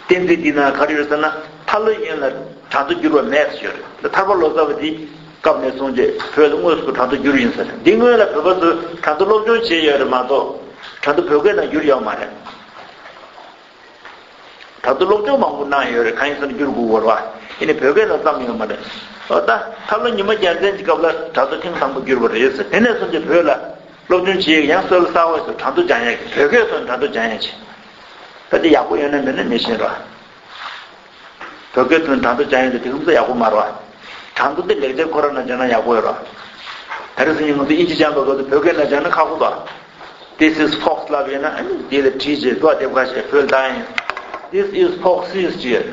བསྟན་རྩིས་འདི་ན་ག་རེ་ཡོད་ཟེར་ན། ཐར་ལོ་ཡན་ལ་གྲངས་ཐོ་བསྒྱུར་བ་མེད་ཟེར་ཡོད་རེད། ཐར་པ་ལོ་ཙཱ་བ་འདི་སྐབས་ནས་བཟུང་རྗེས་བོད་ལ་དངོས་སུ་གྲངས་ཐོ་བསྒྱུར་ཡིན་ཟེར། འདི་སྔོན་ལ་བོད་པ་ཚོས་གྲངས་ཐོ་སློབ་སྦྱོང་བྱས་ཡོད་རེད་མ་གཏོགས། གྲངས་ཐོ་བོད་སྐད་ནང་བསྒྱུར་ཡོད་མ་རེད། གྲངས་ཐོ་སློབ་སྦྱོང་མང་པོ་གནང་ཡོད་རེད། གང་ཡིན་ཟེར་ན་བསྒྱུར་དགོས་པ་རེད་བ། ཡིན་ནའི་བོད་སྐད་ནང་བརྩམས་ཡོད་མ་རེད། འོ་ད་ཐར་ལོ་ཉི་མ་རྒྱལ་མཚན་གྱི་སྐབས་ལ་གྲངས་ཐོ་ཐེངས་དང་པོ་བསྒྱུར་བ་རེད་ཟེར། དེ་ནས་བཟུང་སྟེ་བོད་ལ་སློབ་སྦྱོང་བྱེད་ཡག་ཡང་སྲོལ་གསར་བ་ཞིག་གྲངས་ཐོ་སྦྱང་ཡག་གི། བོད་སྐད་ཐོག་ནས་གྲངས་ཐོ་སྦྱང་ཡག་བྱས། ད་དེ་ཡག་པོ་ཡོད་ན་མེད་ན་མི་ཤེས་ར། བོད་སྐད་ཐོག་ནས་གྲངས་ཐོ་སྦྱང་ཡག་དེ་དེ་ཙམ་ཡག་པོ་མ་རེད་བ། གྲངས་ཐོ་དེ་ལེགས་སྦྱར་ཁོ་རང་ནང་སྦྱང་ན་ཡག་པོ་ཡོད་ར། ད་རེས་སང་ཉིན་ང་ཚོ་དབྱིན་ཇི་སྦྱང་དགོས་སྐབས་དུ་བོད་སྐད་ནང་སྦྱང་ན་ཁག་པོ་འདུག This is fox ལབ་ཡོད་ན་ཨ་ནི་དེ་ལ་བྲིས་རྗེས་རྡོ་རྡེབ་ཁ་ཤས་བོད་ལ་བཏང་ཡིན། This is fox is ཅེས།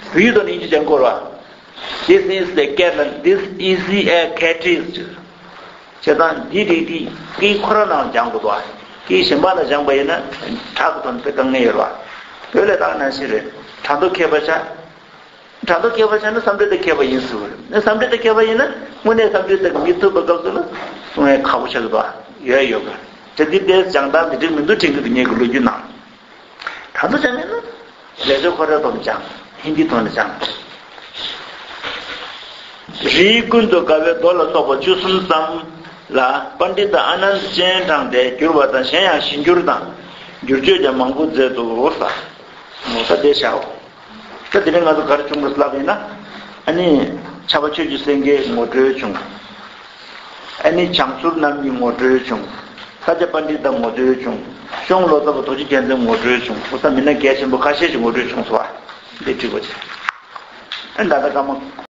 བོད་ཡིག་ཐོག་ནས་དབྱིན་ཇི་སྦྱང་དགོས་ར། This is a cat ལ། This is a cat is ཅེས། བྱས་ཙང་འདི་རིགས་དེ་སྐད་ཁོ་རང་ནང་སྦྱང་དགོས་འདུག་སྐད་གཞན་པ་ནང་སྦྱངས་པ་ཡིན་ན་དྲག་གི་དོན་དེ་དཀའ་ངལ་ཡོད་རེད་བ། བོད་ལ་ད་ནང་བཞིན་རེད། གྲངས་ཐོ་མཁས་པ་ཆགས། གྲངས་ཐོ་མཁས་པ་ཆགས་ན་སཾ་སྐྲྀ་ཏ་མཁས་པ་ཡིན་ཟེར་བ་རེད། ནི་སཾ་སྐྲྀ་ཏ་མཁས་པ་ཡིན་ན་དངོས་གནས་སཾ་སྐྲྀ་ཏ་གི་མི་ཐུག་པའི་སྐབས་སུ་ལ་གསུང་ཡ་ཁག་པོ་ཆགས་ཀྱི་འདུག་ཡོད་ཡོད་གི། དེ་འདི་ལྟའི་སྦྱང་སྟངས་འདི་འགྲིག་མི་འདུག་དྲན་གྱི་འདུག་ངེད་ཀྱི་ལོ་རྒྱུས་ནང་། གྲངས་ཐོ་སྦྱང་མེད་ན། ལེགས་སྦྱར་ཁོ་རའི་ཐོག་ནས་སྦྱང་། ཧིན་དིའི་ཐོག་ནས་སྦྱང་། རིགས་ཀུན་ཏུ་དགའ་བའི་མདོ་ལ་སོགས་པ་བཅུ་གསུམ་ཙམ། ལ་པཎྜི་ཏ་ཨ་ནནྡ་ཅན་དྲངས་ཏེ་བསྒྱུར་བ་དང་གཞན་ཡང་ཞིབ་འགྱུར་དང་བསྒྱུར་བཅོས་ཀྱང་མང་པོ་མཛད་འདུག་ཟེར། ངོ་ཚ་དེ་བྱའོ། ད་དེ་རིང་ང་ཚོ་ག་རེ་བྱུང་བ་ལབ་ཡིན་ན། ཨ་ནི་ཕྱྭ་པ་ཆོས་ཀྱི་སེང་གེའི་ངོ་སྤྲོད་བྱུང་། ཨ་ནི་བྱང་ཟུར་རྣམ་གཉིས་ངོ་སྤྲོད་བྱུང་། ས་སྐྱ་པཎྜི་ཏ་ངོ་སྤྲོད་བྱུང་། གཤོང་ལོ་ཙཱ་བ་རྡོ་རྗེ་རྒྱལ་མཚན་ངོ་སྤྲོད་བྱུང་། ཁོ་ཚ་མི་སྣ་གལ་ཆེན་པོ་ཁ་ཤས་ཤིག་ངོ་སྤྲོད་བྱུང་སོང་བ། འདི་བྲིས་པ་བྱས། ཨ་ད་ལྟ་སྐར་མ།